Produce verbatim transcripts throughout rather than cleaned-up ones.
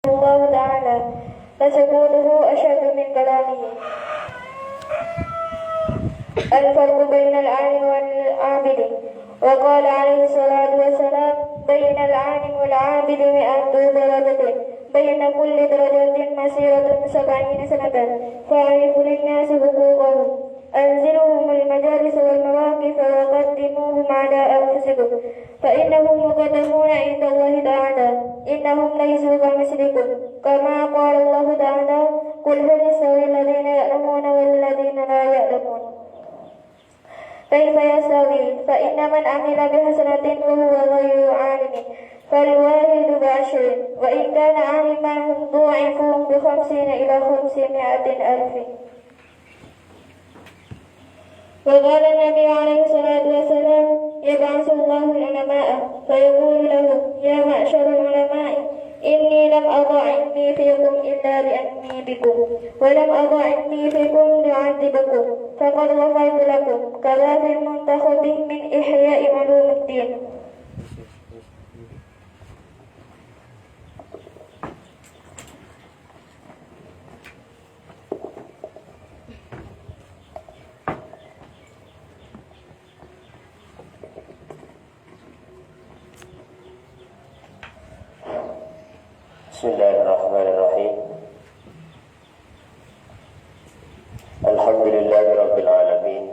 الله تعالى، فسكوته أشد من كلامه. الفرق بين العالم والعابد. وقال عليه الصلاة والسلام: بين العالم والعابد مائة درجة، بين كل درجة مسيرة سبعين سنة، فأعرفوا للناس حقوقهم. أنزلوهم المجالس والمواقف وقدموهم على أنفسكم، فإنهم مقدمون عند الله تعالى، إنهم ليسوا كمثلكم، كما قال الله تعالى: قل هل يستوي الذين يعلمون والذين لا يعلمون؟ كيف يستوي؟ فإن من عمل بحسنة وهو غير عالم فالواحد بعشر، وإن كان عالما ضاعفوه بخمسين إلى خمسمائة ألف. وقال النبي عليه الصلاة والسلام: يبعث الله العلماء فيقول لهم: يا معشر العلماء، إني لم أضع علمي فيكم إلا لأعلمكم، ولم أضع علمي فيكم لأعذبكم، فقد غفرت لكم، كما في المنتخب من إحياء علوم الدين. بسم الله الرحمن الرحيم. الحمد لله رب العالمين.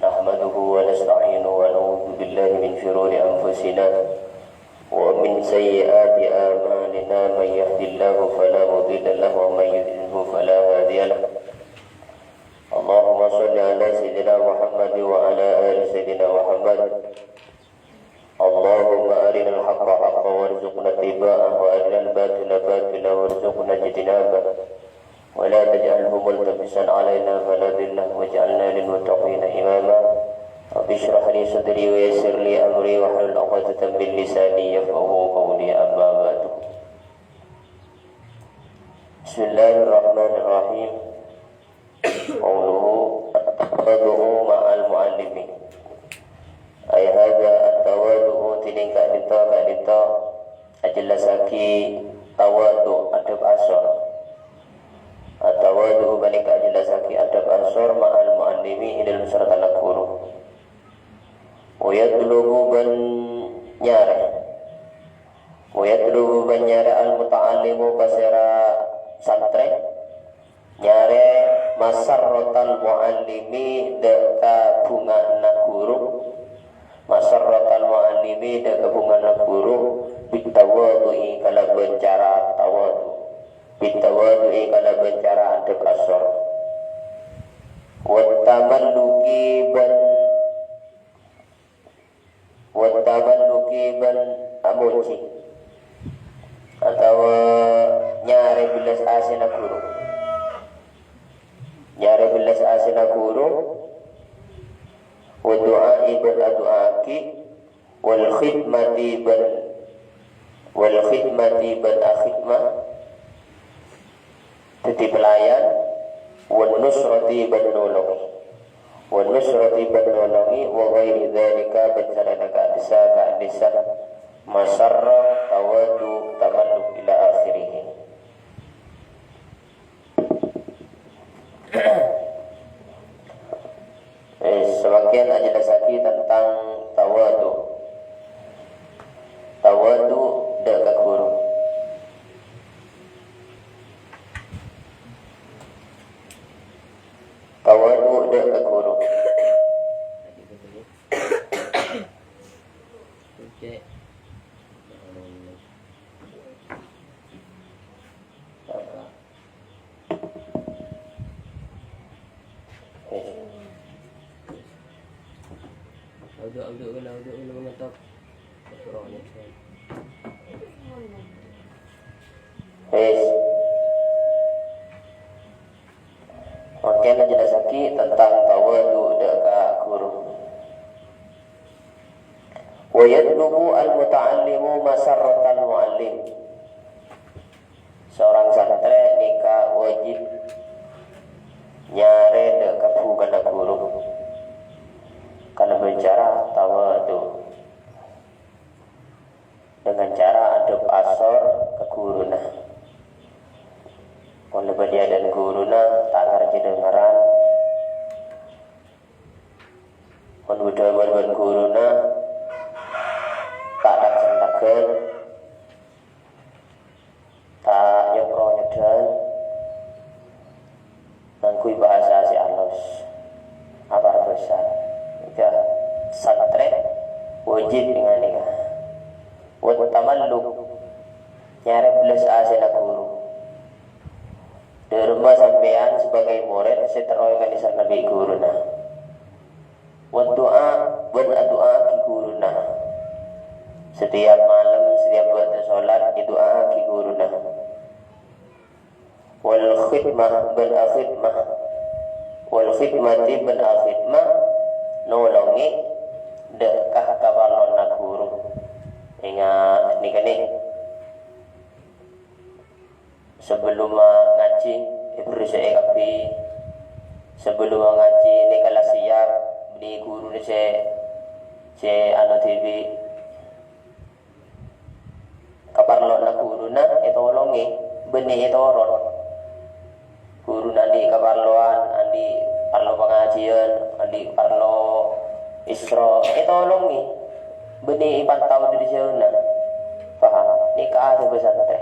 نحمده ونستعينه ونعوذ بالله من شرور أنفسنا ومن سيئات أعمالنا. من يهد الله فلا مضل له ومن يضلله فلا هادي له. اللهم صل على سيدنا محمد وعلى آل سيدنا محمد. اللهم أرنا الحق حقا وارزقنا اتباعه وأرنا الباطل باطلا وارزقنا اجتنابه. ولا تجعله ملتبسا علينا فنضل واجعلنا للمتقين إماما. رب اشرح لي صدري ويسر لي أمري واحلل عقدة من لساني يفقهوا قولي. أما بعد. بسم الله الرحمن الرحيم. Qauluhu, at-tawadhu'u ma'al mu'allimi. Ay hadza at-tawadhu'u, dhinèng ka'dinto, ka'dinto ajellasaghi tawadhu', adhâb asor. At-tawadhu'u panèka ajellasaghi adhâb asor ma'al mu'allimi, è dhâlem sartana ghuru. Wa yatlubu, bân nyarè. Wa yatlubu, bân nyarè, al-muta'allimu, pasèra santrè. Nyarè masarratal mu'allimi, dâ' kabhungaanna ghuru. Masarratal mu'allimi, dâ' kabhungaanna ghuru, bitawadhu'i, kalabân cara tawadhu'. Bitawadhu'i, kalabân cara adhâb asor. Wattamalluki, bân Wattamalluki, bân amojhi, otabâ nyarè bellas asèna ghuru. Nyarè bellas asèna ghuru, wa du'a'i, bân adu'aaghi, wal khidmati, bân, wal khidmati, bân akhidma, dhâddhi pelayan, wan nusrati, bân nolongè. Wan nusrati, bân nolongè, wa ghairi dzalika, bân salaènna ka'dissa, ka'dissa, masarra, tawadhu', tamalluk, ila akhirih. Eh, samangkèn ajellasaghi tentang tawadhu'. Tawadhu' dâ' ka ghuru. Tawadhu' dâ' ka ghuru. Wes. Mangkèn ajellasaghi tentang tawadhu' dâ' ka ghuru. Wa yatlubu al-muta'allimu masarratal mu'allim. Seorang santrè nèka wajib nyarè dâ' kabhungaanna ghuru kalabân cara tawadhu', dengan cara adhâb asor ka ghuruna. Yâ, dhân ghuruna ta' ngarjâ dhângaran. Mon bâdâ bân, bân ghuruna ta' tag-sentagân, ta' nyopro nyodhân, ngangghuy bhâsa sè alos, aparbhâsa. Èngghâ, santrè wâjib nganèka. Wat tamalluk, nyarè bellas asèna ghuru. Dhâremma sampèyan sebagai morèd sè terro èkalèsana bi' ghuruna. Wa du'a, bân adu'aaghi ghuruna. Setiap malem, setiap bâkto sholat, èdu'aaghi ghuruna. Wal khidmah, bân akhidmah. Wal khidmati, bân akhidmah, nolongè dâ' ka kaparlowanna ghuru. Èngghâ, nèka nè. Sabellunna ngajhi, èberri'è kabbhi. Sabellunna ngajhi, nèka la siap, bânnè ghuruna sè, sè anu dhibi'. Kaparlowanna ghuruna ètolongè, bânnè ètoron. Ghuruna andi' kaparlowan, andi' parlo pangajiyân, andi' parlo isra, ètolongè, bânnè èpantau dâri jhâuna. Paham? Nèka adhâbhâ santrè.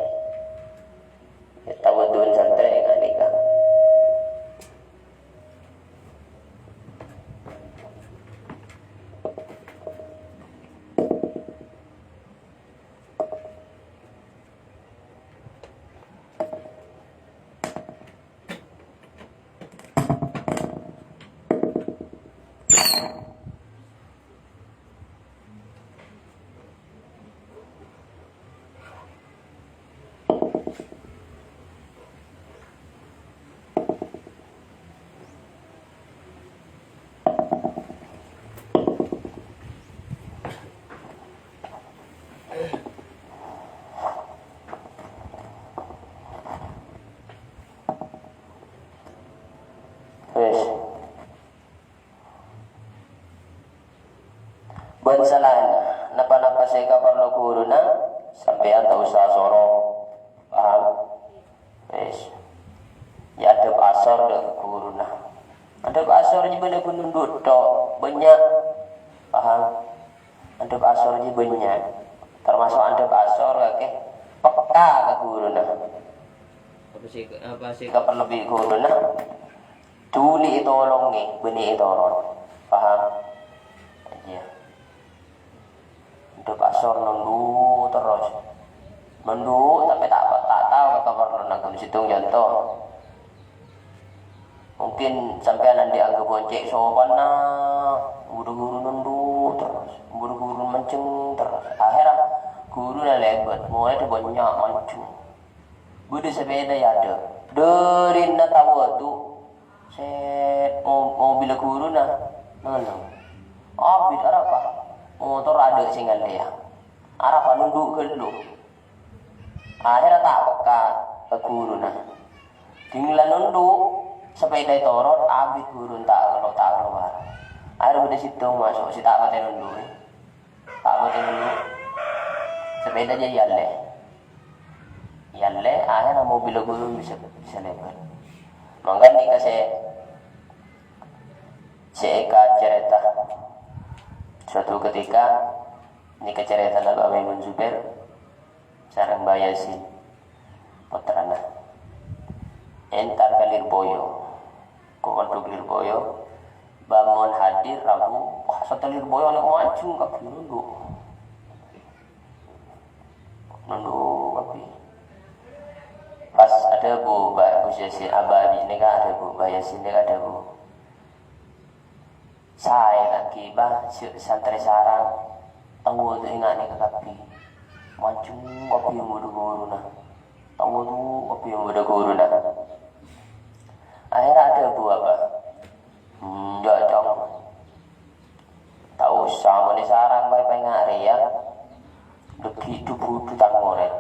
Tawaddu'un santrè èngghâ nèka. Wis. Bân salaènna, napa-napa sè èkaparlo ghuruna, sampèyan ta' osa soro. Paham? Wis. Yâ, adhâb asor dâ' ghuruna. Adhâb asor jiyâ bânnè ghun nondhu' tok, bânnya'. Paham? Adhâb asor jiyâ bânnya'. Termasuk adhâb asor kakè peka ka ghuruna. Apa sè, apa sè èkaparlo bi' ghuruna? Dhuli ètolongè, bânnè ètoron. Paham? Iyâ. Adhâb asor nondhu' terros. Nondhu', tapè ta', ta' tao ka kaparlowanna ghun. Sèttong conto. Mungkin sampèyan andi' anggep cè' sopanna, buru-buru nondhu' terros, buru-buru manjheng terros. Akhèrra ghuruna lèbât, morèdda bânnya' manjheng. Bâdâ sapèda è adâ'. Dârina tawaddu', sèt mo-, mobilla ghuruna ngalèng. Abit arapa? Motor adâ' sè ngalèya. Arapa nondhu' ghâllu. Akhèrra ta' peka ka ghuruna. Ding la nondhu', sapèda ètorot, abit ghuruna ta' lo-, ta' kalowar. Akhèrra bâdâ sèttong maso' sè ta' patè nondhu'è. Ta' patè nondhu'. Sapèda jâ èyallè. Èyallè, akhèrra mobilla ghuruna bisa, bisa lèbât. Mangkana nèka sè, sè èkacarèta. Suatu ketika, nèka carètana Bapa' Maimun Zubair. Sareng Mbah Yasin, pottrana. Entar ka Lirboyo. Ko' mondhuk Lirboyo. Bâ mon hadir Rabu, wah, sèttong Lirboyo la manjheng kabbhi nondhu'. Nondhu' kabbhi. Pas adhâbu Mbah Gus Yasin, Abah Abi nèka adhâbu, Mbah Yasin nèka adhâbu. Saè laghi, Bah, sè santrè sareng. Tawaddu' ènga' nèka kabbhi. Manjheng kabbhi bâdâ ghuruna. Tawaddu' kabbhi bâdâ ghuruna. Akhèrra adhâbu, Abah. Enjâ', Cong. Ta' osa, mon è sareng bhâi pènga' rèya. Dhâggi' dhu-budhu tang morèd.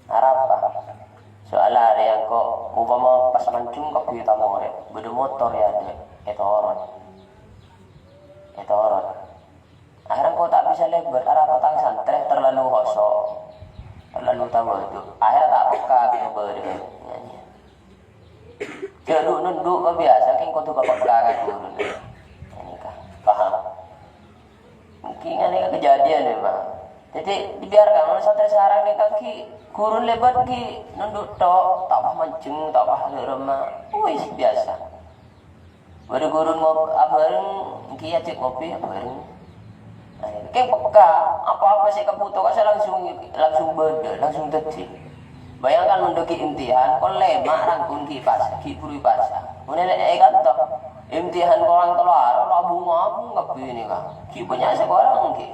Arapa? Soalla arèya engko' opama pas manjheng kabbhi tang morèd, bâdâ motor è adâ', ètoron. Ètoron. Akhèrra engko' ta' bisa lèbât, arapa tang santrè terlalu hoso', terlalu tawaddu'. Akhèrra ta' peka ka bâdâ. Iyâ, iyâ. Jhâ' du-, nondhu' ka biyasa, kèng kodhu ka peka ka ghuru. Ini kan, paham? Mungkin ini kejadian memang. Jadi, dibiarkan, mon santrè sareng nèka ghi' ghuru lèbât ghi' nondhu' tok, ta' pas manjeng, ta' pas rema. Wis, biyasa. Bâdâ ghuru ngop-, abhâreng, ghi' ajhâk ngopi, abhâreng. Kèng peka, apa-apa sè èkabhuto ka sè langsung, langsung bâdâ, langsung dhâddhi. Bayangkan mon dâggi' imtihan, kol lèma' rangkun ghi' pas, ghi' bhuru èpasa. Mon èlè è kanto, imtihan korang tello arè, la bhunga-bhunga kabbhi nèka. Ghi' bânnya' sè korang ghi'.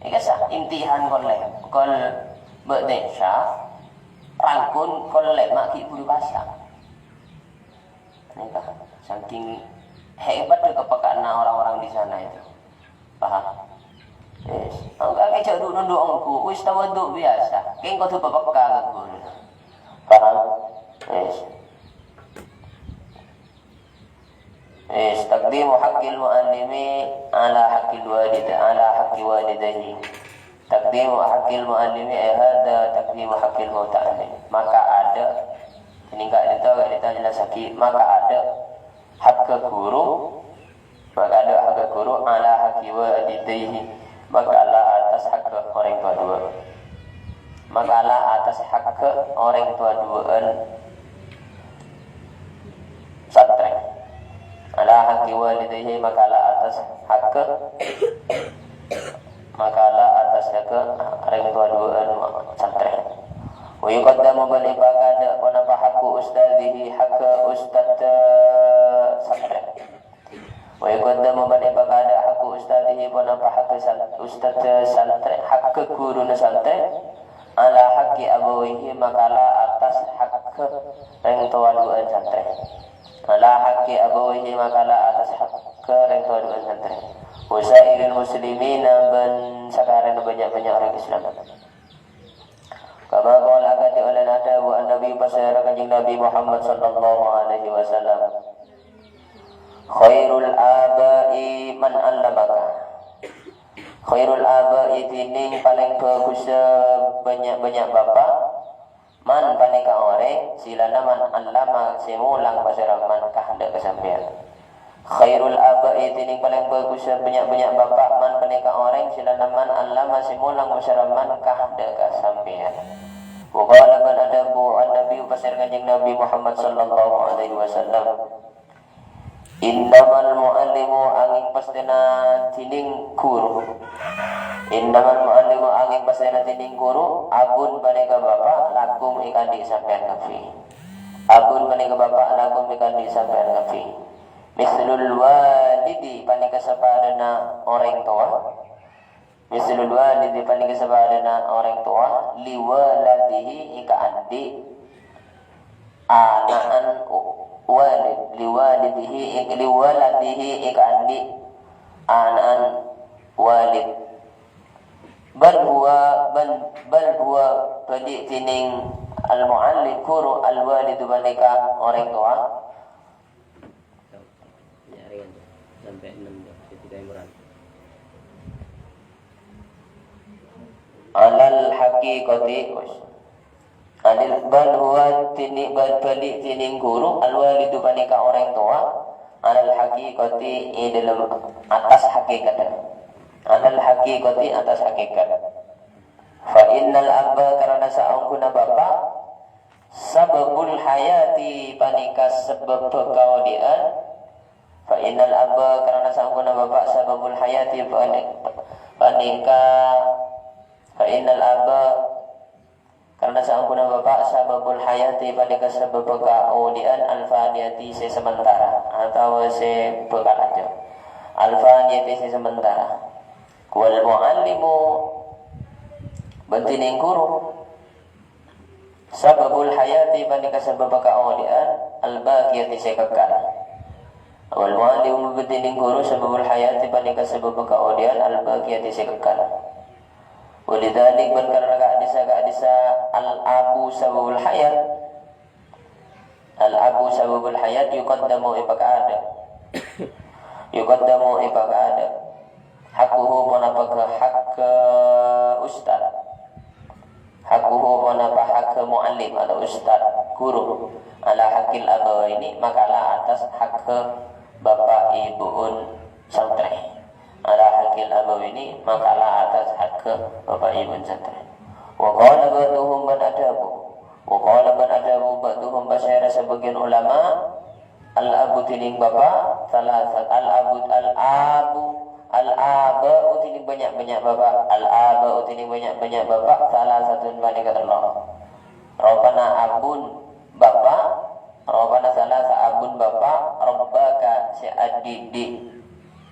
Nèka sa-, imtihan kol lè-, kol bâdâ isya, rangkun kol lèma' ghi' bhuru èpasa. Nèka, saking hebatnya kepekaanna orang-orang di sana itu. Paham? Wis. Engko' jhâ' du-, nondhu' ongghu, wis tawadhu biyasa. Kèng kodhu peka ka ghuru. Paham? Wis. Wis, taqdimu haqqil muallimi ala haqqil walid-, ala haqqi walidayhi. Taqdimu haqqil muallimi, ay hadza taqdimu haqqil muta'allim. Maka adâ', ini ka'dinto, ka'dinto jelasaghi, maka adâ' hakka ghuru, maka adâ' hakka ghuru ala haqqi walidayhi, maka la atas hakka orèng towa duwâ'. Maka la atas hakka orèng towa duwâ'ân santrè. Ala haqqi walidayhi, maka la atas hakka, maka la atas hakka orèng towa duwâ'ân santrè. Wa yuqaddamu, bân èpakadâ' ponapa haqqu ustadzihi, hakka ustad santrè. Wa yuqaddamu, bân èpakadâ' haqqu ustadzihi, ponapa hakka san-, ustad santrè, hakka ghuruna santrè, ala haqqi abawaihi, maka la atas hakka rèng towa duwâ'ân santrè. Ala haqqi abawaihi, maka la atas hakka rèng towa duwâ'ân santrè. Wa sairil muslimina, bân sakarèna bânnya'-bânnya' orèng Islam. Kama qala, akadhi olèna dhâbu An-Nabi, pasèra Kanjeng Nabi Muhammad sallallahu alaihi wasallam, "Khairul aba'i man 'allamaka." Khairul aba'i, dhinèng palèng bhâghussa bânnya'-bânnya' bapa', man panèka orèng, silana man 'allama, sè molang pasèra man kaanḍâ' ka sampèyan. Khairul aba'i, dhinèng palèng bhâghussa bânnya'-bânnya' bapa', man panèka orèng, silana man 'allama, sè molang pasèra man kaanḍâ' ka sampèyan. Wa qala, bân adhâbu An-Nabi, pasèra Kanjeng Nabi Muhammad sallallahu alaihi wasallam, "Innamal mu'allimu, angèng pastèna dhinèng ghuru. Innamal mu'allimu, angèng pastèna dhinèng ghuru, abun panèka bapa', lakum èkaanḍi' sampèyan kabbhi. Abun panèka bapa', lakum èkaanḍi' sampèyan kabbhi. Mislul walidi, panèka sapaḍâna orèng towa." Mislul walidi, panèka sapaḍâna orèng towa, li waladihi, èkaanḍi' ana'an walid, li walidihi, èk-, li waladihi, èkaanḍi' ana'an walid. Bal huwa, bal, bal huwa, bâḍi' dhinèng al-mu'allim, ghuru, al-walidu, panèka orèng towa. Sampai enam, ya, ketika Imran. Alal haqiqati, wis. Alil, bal huwa dhinè-, bal bâḍi' dhinèng ghuru, al-walidu, panèka orèng towa, alal haqiqati, è ḍâlem atas hakikat. Alal haqiqati, atas hakikat. Fa innal abba, karana saongghuna bapa', sababul hayati, panèka sabâbbhâ kaoḍi'ân. Fa innal abba, karana saongghuna bapa', sababul hayati, pane-, panèka, fa innal abba, karana saongghuna bapa', sababul hayati, panèka sabâbbhâ kaoḍi'ân, al-faniyati, sè samantara, atawa sè bhâkal ajâ'. Al-faniyati, sè samantara. Wal mu'allimu, bân dhinèng ghuru, sababul hayati, panèka sabâbbhâ kaoḍi'ân, al-baqiyati, sè kekal. Wal mu'allimu, bân dhinèng ghuru, sababul hayati, panèka sabâbbhâ kaoḍi'ân, al-baqiyati, sè kekal. Walidzalik, bân karana ka'ḍissa'-ka'ḍissa' al-abu sababul hayat, al-abu sababul hayat, yuqaddamu, èpakaḍâ'. Yuqaddamu, èpakaḍâ'. Haqquhu, ponapa hakka ustad. Haqquhu ponapa hakka mu'allim atau ustad, guru, ala haqqil abawaini, mangkala atas hakka bapa' ibu'un santrè. Ala haqqil abawaini, mangkala atas hakka bapa' ibu'un santrè. Wa qala ba'duhum bân adhâbu. Wa qala bân adhâbu ba'duhum, pasèra sabâgiyân ulama, al-abu dhinèng bapa', salasat, al-abu, al-abu, al-aba'u dhinèng bânnya'-bânnya' bapa', al-aba'u dhinèng bânnya'-bânnya' bapa', salasatun panèka tello'. Rupana abun bapa', rupana salasa abun bapa', rabbaka sè adidik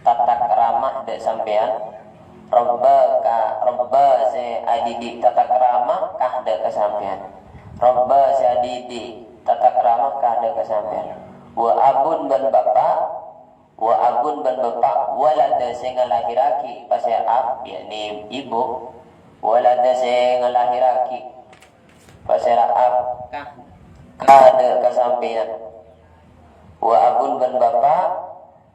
tata krama dâ' sampèyan, rabbaka, rabba sè adidik tata krama ka dâ' ka sampèyan. Rabba sè adidik tata krama ka dâ' ka sampèyan. Wa abun bân bapa', wa abun bân bapa', walada sè ngalahèrraghi pasèra ab, yakni ibu, walada sè ngalahèrraghi pasèra ab ka dâ' ka sampèyan. Wa abun bân bapa',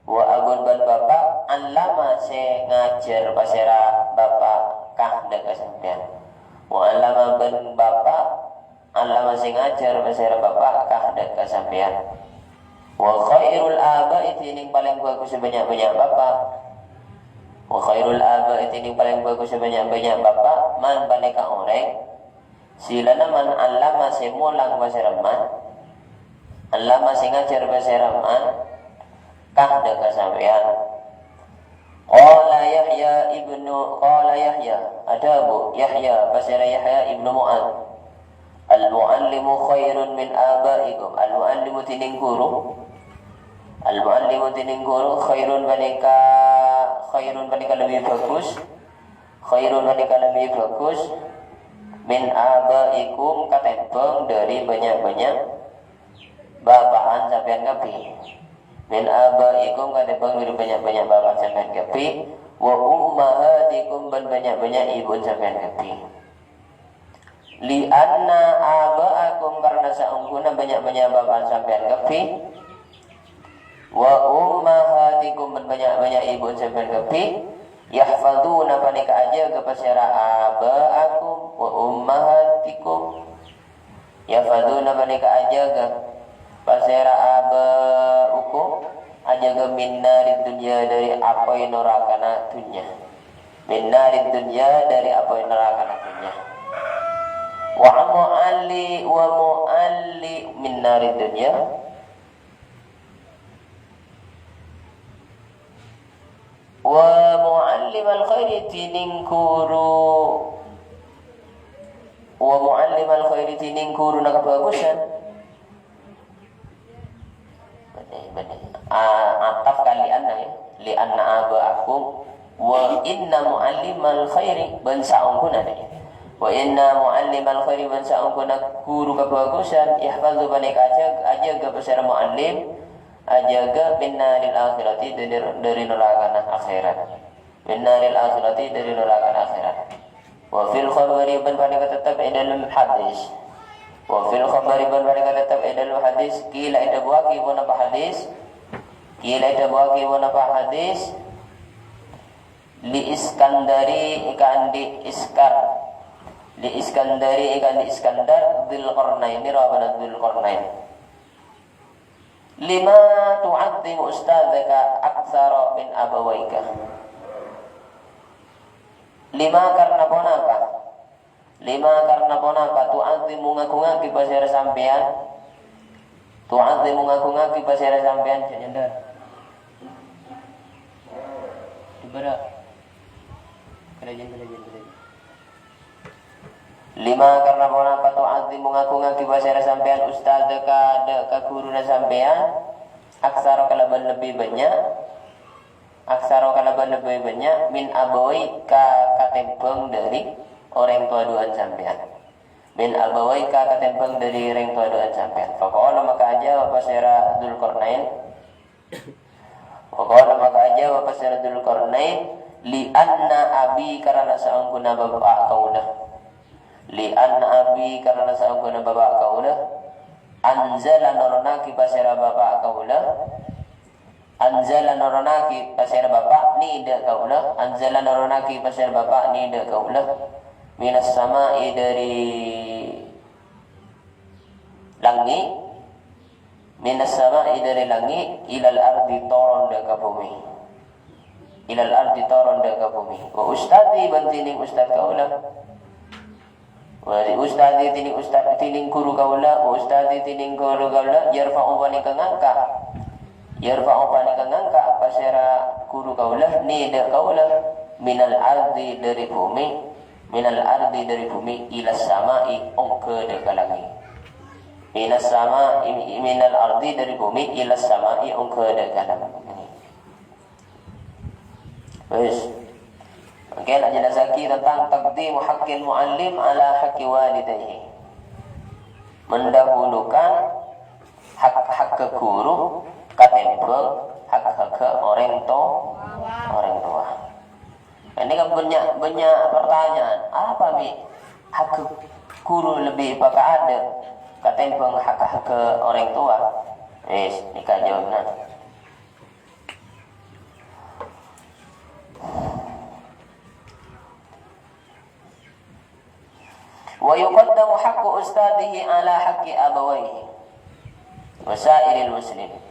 wa abun bân bapa', allama sè ngajhâr pasèra bapa' ka dâ' ka sampèyan. Wa allama bân bapa', allama sè ngajhâr pasèra bapa' ka dâ' ka sampèyan. Wa khairul aba'i dhinèng palèng bhâghus sè bânnya'-bânnya' bapa'. Wa khairul aba'i dhinèng palèng bhâghus sè bânnya'-bânnya' bapa', man panèka orèng, silana man allama sè molang pasèra man, allama sè ngajhâr pasèra man, ka dâ' ka sampèyan. Qala Yahya ibnu, qala Yahya, adhâbu Yahya, pasèra Yahya ibnu Mu'adz, "Al-mu'allimu khairun min aba'ikum." Al-mu'allimu dhinèng ghuru. Al-mu'allimu dhinèng ghuru khairun panèka, khairun panèka lebbi bhâghus. Khairun panèka lebbi bhâghus min aba'ikum katèmbhâng dâri bânnya'-bânnya' bapa'an sampèyan kabbhi. Min aba'ikum katèmbhâng dâri bânnya'-bânnya' bapa'an sampèyan kabbhi. Wa ummahatikum bân bânnya'-bânnya' ibu'un sampèyan kabbhi. Li anna aba'akum karana saongghuna bânnya'-bânnya' bapa'an sampèyan kabbhi. Wa ummahatikum bân bânnya'-bânnya' ibu'un sampèyan kabbhi. Yahfadzuna panèka ajâgâ pasèra aba'akum wa ummahatikum. Yahfadzuna panèka ajâgâ pasèra aba'ukum, ajâgâ min narid dunya dâri apoy norakana dhunnya. Min narid dunya dâri apoy norakana dhunnya. Wa mu'alli, wa mu'alli min narid dunya. Wa mu'allimal khairi dhinèng ghuru, wa mu'allimal khairi dhinèng ghuruna kabhâghusân. Bânnè, bânnè. A-, ataf ka li anna, ya. Li anna aba'akum wa inna mu'allimal khairi bân saongghuna, ya. Wa inna mu'allimal khairi bân saongghuna ghuru kabhâghusân, yahfadzu panèka ajâ-, ajâgâ pasèra mu'allim, ajâgâ min naril akhirati dâri, dâri norakana akhèrat. Min naril akhirati dâri norakana akhèrat. Wa fil khabari bân panèka tettep è dâlem hadis. Wa fil khabari bân panèka tettep è dâlem hadis. Qila èdhâbuwaghi ponapa hadis? Qila èdhâbuwaghi ponapa hadis? Li Iskandari èkaandi' Iskar. Li Iskandari èkaandi' Iskandar, Dzulqarnaini, rawana Dzulqarnain. Lima tu'azzimu ustadzaka aktsara min abawaika. Lima karna ponapa? Lima karna ponapa tu'azzimu ngagungngaghi pasèra sampèyan? Tu'azzimu ngagungngaghi pasèra sampèyan, jhâ' nyandhâr. Coba ra. Kerajaan, kerajaan, kerajaan. Lima karna ponapa tu'azzimu ngagungngaghi pasèra sampèyan ustadzaka dâ' ka ghuruna sampèyan, aktsara kalabân lebbi bânnya', aktsara kalabân lebbi bânnya', min abawaika katèmbhâng dâri orèng towa duwâ'ân sampèyan. Min abawaika katèmbhâng dâri orèng towa duwâ'ân sampèyan. Faqala maka ajâwâb pasèra Dzulqarnain, Wa qala maka ajâwâb pasèra Dzulqarnain, "Li anna abi karana saongghuna bapa' kaulâ." Li anna abi karana saongghuna bapa' kaulâ. Anzala noronaghi pasèra bapa' kaulâ. Anzala noronaghi pasèra bapa' nèdhâ' kaulâ. Anzala noronaghi pasèra bapa' nèdhâ' kaulâ. Minas sama'i, dari langit. Minas sama'i, dari langit, ilal ardi, toron dâ' ka bhumè. Ilal ardi, toron dâ' ka bhumè. Wa ustadzi, bân dhinèng ustad kaulâ. Wa ustadzi, dhinèng ustad, dhinèng ghuru kaulâ, wa ustadzi, dhinèng ghuru kaulâ, yarfa'u, panèka ngangka'. Yarfa'u, panèka ngangka', pasèra ghuru kaulâ, nèdhâ' kaulâ, minal ardi, dari bhumè, minal ardi, dari bhumè, ilas sama'i, ongghâ dâ' ka langit. Minas sama'i, minal ardi, dari bhumè, ilas sama'i, ongghâ dâ' ka langit. Wis. Mangkèn ajelassaghi tentang taqdimu haqqil muallim ala haqqi walidayhi. Mendahulukan hak-hak ghuru katèmbhâng hak-hak orèng to-, orèng towa. Ini kan banyak, banyak pertanyaan. Apa mi hak ghuru lebih pakaadâ' katèmbhâng hak-hak orèng towa? Wis, nèka jawabna. Wa yuqaddamu haqqu ustadzihi ala haqqi abawaihi wa sa'iril muslimin.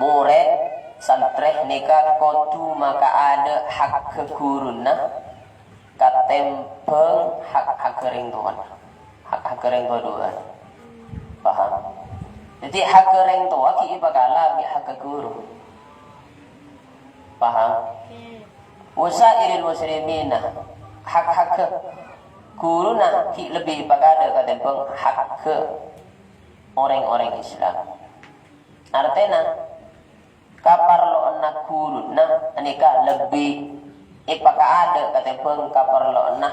Morèd santrè nèka kodhu makaadâ' hak ghuruna katèmbhâng hak-hak rèng towana. Hak-hak rèng towa duwâ'. Paham? Dhâddhi hak rèng towa ghi' èpakala bi' hak ghuru. Paham? Wa sa'iril muslimina, hak-hak ghuruna ghi' lebbi èpakala katèmbhâng hak orèng-orèng Islam. Artèna, kaparlowanna ghuruna nèka lebbi èpakaadâ' katèmbhâng kaparlowanna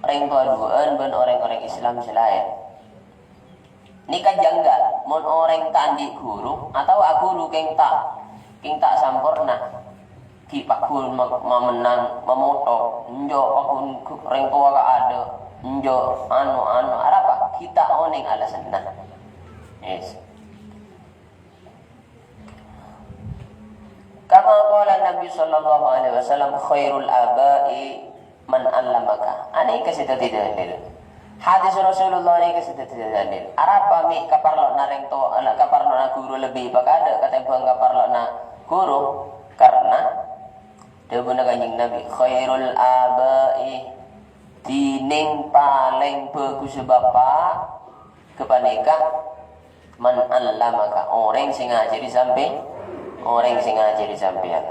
rèng towa duwâ'ân bân orèng-orèng Islam sè laèn. Nèka janggal, mon orèng ta' andi' ghuru, atawa ghuru kèng ta', kèng ta' samporna, ghi' pagghun ma-, mamennang, mamothok, enjâ' pagghun rèng towa kaadâ', enjâ' anu, anu, arapa? Ghi' ta' onèng alasanna. Yes. Kama qala Nabi sallallahu alaihi wasallam, "Khairul aba'i man 'allamaka." Anèka sè dhâddhi dalil. Hadis Rasulullah nèka sè dhâddhi dalil. Arapa mi' kaparlowanna rèng towa, kaparlowanna ghuru lebbi èpakaadâ' katèmbhâng kaparlowanna ghuru? Karna dhâbuna Kanjeng Nabi, "Khairul aba'i," dhinèng palèng bhâghus bapa', ghâpanèka, "Man 'allamaka," orèng sè ngajhâri sampè-, orèng sè ngajhâri sampèyan.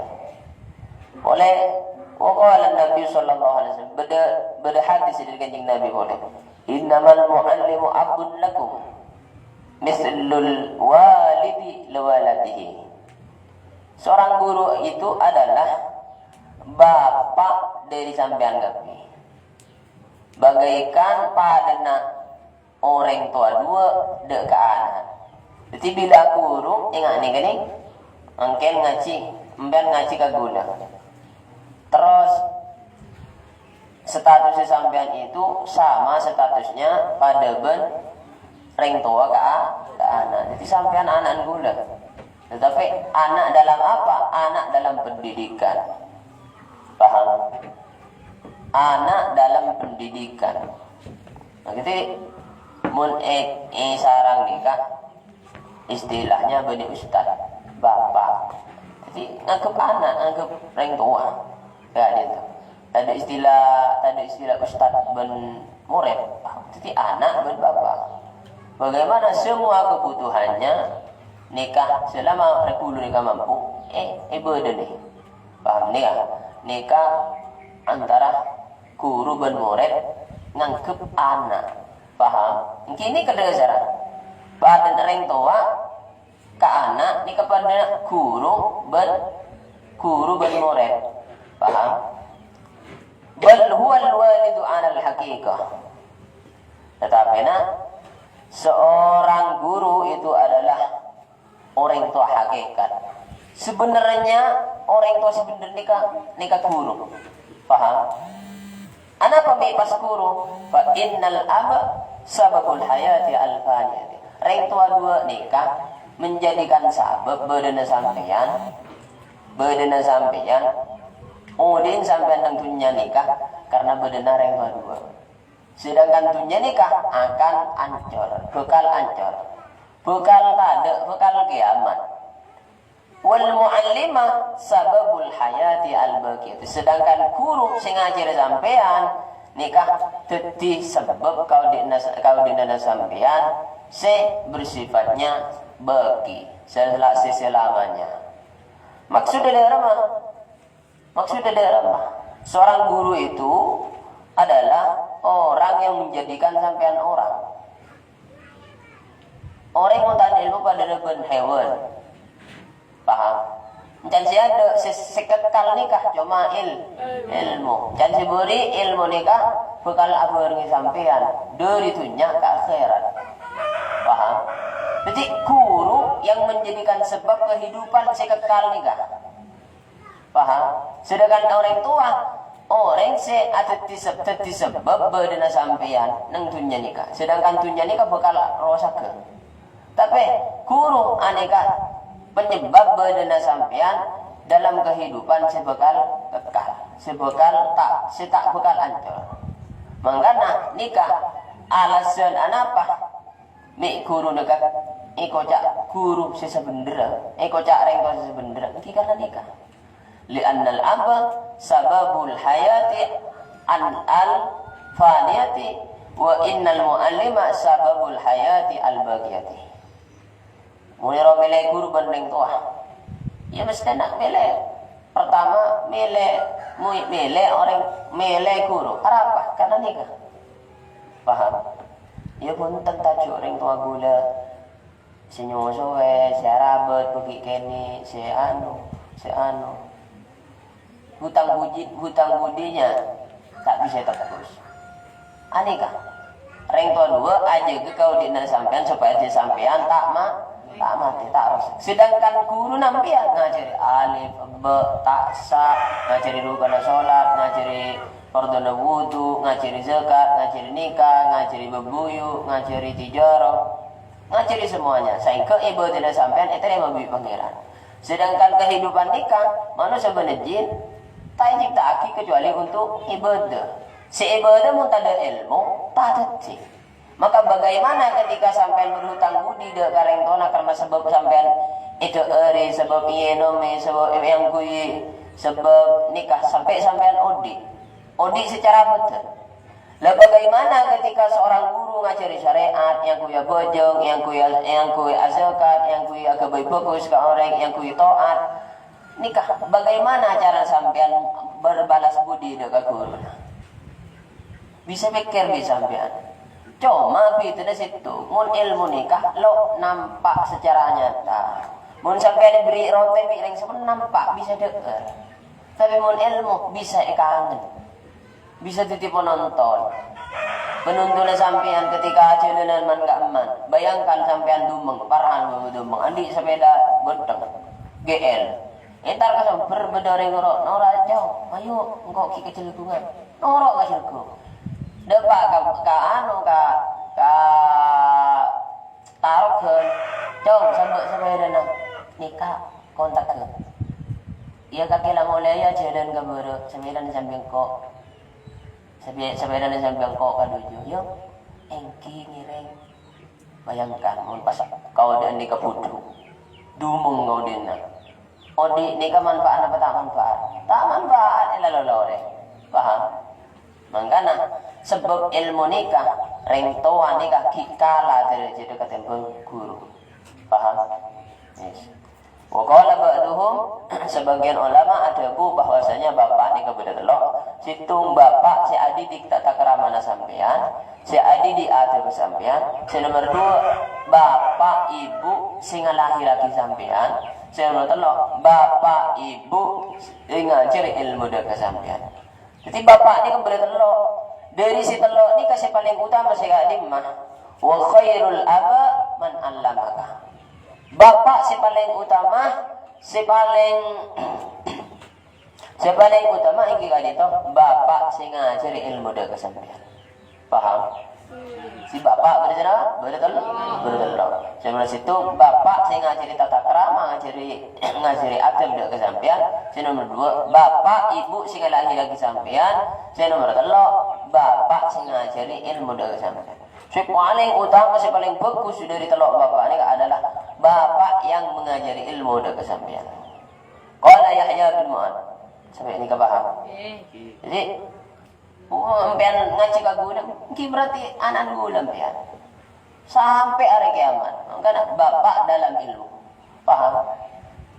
Polè, wa qala Nabi sallallahu alaihi wasallam, bâdâ, bâdâ hadis dhâri Kanjeng Nabi polè, "Innamal mu'allimu akhun lakum, mislul walidi li waladihi." Seorang guru itu adalah bapa' dhâri sampèyan kabbhi. Bagaikan padâna orèng towa duwâ' dâ' ka ana'. Dhâddhi, bilâ ghuru, ènga' nèka nè, mangkèn ngajhi, sampèyan ngajhi ka ghulâ. Terros, statusnya sampèyan itu sama statusnya padâ bân rèng towa ka, ka ana'. Dhâddhi, sampèyan ana'na ghulâ. Tetapi, anak dalam apa? Anak dalam pendidikan. Paham? Anak dalam pendidikan. Nah, gitu, mon è-, è sareng nèka, istilahnya bânnè ustad, bapa'. Jadi, nganggep ana', nganggep rèng towa. Ya, gitu. Tadâ' istilah, tadâ' istilah ustad bân morèd. Jadi, ana' bân bapa'. Bagaimana semua kebutuhannya nèka selama rèng ghulâ nèka mampu, eh, èbâdâna. Paham nèka? Nèka antara ghuru bân morèd nganggep ana'. Paham? Ènggi nèka dhâsarra. Padâna rèng towa ka ana' nèka padâna ghuru bân, ghuru bân morèd. Paham? Bal huwal walidu 'alal haqiqah. Tetapi, nah, seorang guru itu adalah orèng towa hakikat. Sebenarnya, orèng towa sebenar nèka, nèka ghuru. Paham? Anapa mè' pas ghuru? Fa innal aba sababul hayati al faniyati. Rèng towa duwâ' nèka menjadikan sabâb bâdâna sampèyan, bâdâna sampèyan, odi'na sampèyan neng dhunnya nèka karena bâdâna rèng bâdua. Sedangkan dunnya nèka akan ancor, bhâkal ancor, bhâkal tadâ', bhâkal kiamat. Wal mu'allima sababul hayati al baqiyati. Sedangkan ghuru sè ngajhâri sampèyan nèka dhâddhi sabâb kaodi'na, kaodi'nana sampèyan sè bersifatnya baqi, sel-, sè selamanya. Maksudnya dâ'remma? Maksudnya dâ'remma? Seorang guru itu adalah orang yang menjadikan sampèyan orang. Orèng ngonta'an èlmo padâna bân hèwan. Paham? Can sè adâ', sè, sè kekal nèka coma èl-, èlmo. Can sè bâri' èlmo nèka bhâkal abhârengngè sampèyan dâri dunnya ka akhèrat. Paham? Jadi, guru yang menjadikan sebab kehidupan sè kekal nèka. Paham? Sedangkan orèng towa, orèng sè adhâddhi seb-, dhâddhi sabâb bâdâna sampèyan neng dunnya nèka. Sedangkan dunnya nèka bhâkal rosaghâ. Tapè, ghuru anèka penyebab bâdâna sampèyan dalam kehidupan sè bhâkal kekal, sè bhâkal ta', sè ta' bhâkal ancor. Mangkana nèka alasan anapa mè' ghuru nèka èkoca' ghuru sè sabhendherra, èkoca' rèng towa sè sabhendherra, ènggi karna nèka. Li'annal aba sababul hayati an al faniyati, wa innal mu'allima sababul hayati al baqiyati. Mon èro mèlè ghuru bân rèng towa, ya mestèna mèlè. Pertama, mèlè, mu-, mèlè orèng, mèlè ghuru. Arapa? Karna nèka. Paham? Ya bhunten, tajo' rèng towa ghulâ sè nyosowè, sè arabât, bâgi' kènè', sè anu, sè anu. Hutang budi, hutang budinya ta' bisa ètebbus. Anèka, rèng towa duwâ' ajâgâ kaodi'na sampèyan sopajâ sampèyan ta' ma-, ta' matè, ta' rosak. Sedangkan ghuru sampèyan ngajhâri alif, ba, ta, sa, ngajhâri rukuna sholat, ngajhâri fardhuna wudu, ngajhâri zakat, ngajhâri nikah, ngajhâri bebuyuk, ngajhâri tijarah. Ngajhâri semuanya, saèngghâ ibâdâna sampèyan ètarèma bi' Pangèran. Sedangkan kehidupan nèka, manossa bân jin, ta' ècipta'aghi kecuali untuk ibadah. Sè ibadah mon tadâ' èlmo, ta' dhâddhi. Maka bagaimana ketika sampèyan berhutang budi dâ' ka rèng towana karena sabâb sampèyan èdhâ'ârè, sabâb èènomè, sabâb èangghuyi, sabâb nèka sampè' sampèyan odi'? Odi' secara betul. Lah, bagaimana ketika seorang guru ngajhâri syariat, èangghuy abhâjâng, èangghuy, èangghuy azakat, èangghuy aghâbây bhâghus ka orèng, èangghuy taat? Nèka, bagaimana cara sampèyan berbalas budi dâ' ka ghuruna? Bisa pèkkèr bi' sampèyan. Coma bhidhâna sèttong, mon èlmo nèka lo' nampa' secara nyata. Mon sampèyan èberri' rotè bi' rèng sè nampa' bisa dâ'âr. Tapè mon èlmo bisa èkangen. Bisa dhâddhi penonton. Penontonnya sampèyan ketika ajhâlânan man-ka'emman. Bayangkan sampèyan dumeng, parahan bâbâ dumeng, andi' sapèda bhâtheng, G L. Entar ka sombher bâdâ orèng noro', "Nora', Cong, ayo, engko' ghi' ka Jhâlâghungan." Noro' ka Jhâlâghung. Dâpa' ka, ka anu, ka, ka Taroghân, "Cong, sambâ' sapèdana." "Nèka, kontakka." Iyâ, kakè la molè, iyâ, jhâlân ka bârâ', sapèdana sampè' engko'. Sapè-, sapèdana sampè' engko' ka dujâ. Iyâ, èngghi ngèrèng. Bayangkan, mon pas kaodâ'ân nèka budhuk. Dumeng kaodâ'ânna. Odi' nèka manfaat apa ta' manfaat? Ta' manfaat, èla lolorè. Paham? Mangkana, sabâb èlmo nèka, rèng towa nèka ghi' kala dârâjâddhâ katèmbhâng ghuru. Paham? Yes. Wa qala ba'duhum, sebagian ulama adhâbu bahwasanya bapa' nèka bâdâ tello'. Sèttong bapa' sè adidik tata kramana sampèyan, sè adidik adhâbhâ sampèyan, sè nomer dua, bapa' ibu sè ngalahèrraghi sampèyan, sè nomer tello', bapa' ibu sè ngajhâri èlmo dâ' ka sampèyan. Dhâddhi, bapa' nèka bâdâ tello'. Dâri sè tello' nèka sè palèng utama sè ka'dimma, "Wa khairul aba man allamaka." Bapa' sè palèng utama, sè palèng, sè palèng utama èngghi ka'dinto, bapa' sè ngajhâri èlmo dâ' ka sampèyan. Paham? Si bapa' bâdâ sèra? Bâdâ tello'. Bâdâ tello'. Sè nomer sèttong, bapa' sè ngajhâri tata krama, ngajhâri, ngajhâri adab dâ' ka sampèyan. Sè nomer duwâ', bapa' ibu sè ngalahèrraghi sampèyan. Sè nomer tello', bapa' sè ngajhâri èlmo dâ' ka sampèyan. Sè palèng utama, sè palèng bhâghus dâri tello' bapa' nèka adalah bapa' yang mengajari ilmu dâ' ka sampèyan. Qala Yahya bin Mu'adz. Sampè' nèka paham? Jadi, oh, sampèyan ngajhi ka ghulâ, ènggi berarti ana'na ghulâ sampèyan. Sampè' arè kiamat. Mangkana bapa' dalam ilmu. Paham?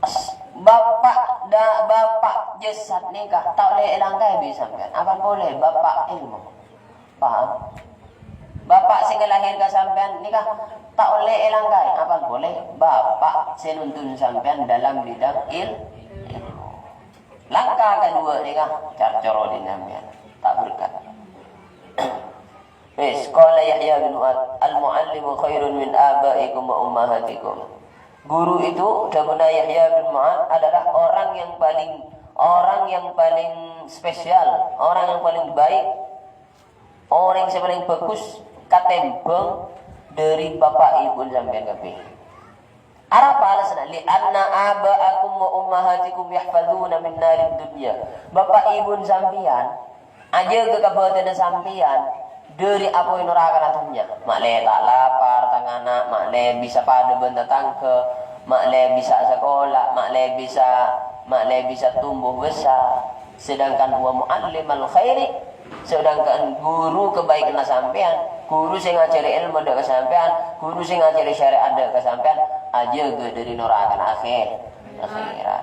As-, bapa' da-, bapa' jasad nèka ta' ollè èlangkaè bi' sampèyan. Apa polè bapa' ilmu. Paham? Bapa' sè ngalahèrraghi sampèyan nèka ta' ollè èlangkaè. Apa polè bapa' sè nuntun sampèyan dalam bidang il-, ilmu. Langkah kaduwâ nèka, carcoro dhin sampèyan. Ta' berkat. Wis, qala Yahya bin Mu'adz, "Al-mu'allimu khairun min abaikum wa ummahatikum." Guru itu, dhâbuna Yahya bin Mu'adz, adalah orang yang paling, orang yang paling spesial, orang yang paling baik, orèng sè palèng bhâghus katèmbhâng dâri bapa' ibu sampèyan kabbhi. Arapa alasanna? "Li anna aba'akum wa ummahatikum yahfadzuna min narid dunya." Bapa' ibu sampèyan ajâgâ kabâdâ'ânna sampèyan dâri apoy norakana dhunnya. Ma'lè ta' lapar tang ana', ma'lè bisa padâ bân tatangghâ, ma'lè bisa sakola, ma'lè bisa, ma'lè bisa tumbuh besar. Sedangkan wa muallimal khairi, sedangkan guru kebaikanna sampèyan, guru sè ngajhâri èlmo dâ' ka sampèyan, guru sè ngajhâri syariat dâ' ka sampèyan, ajâgâ dâri norakana akhè-, akhèrat.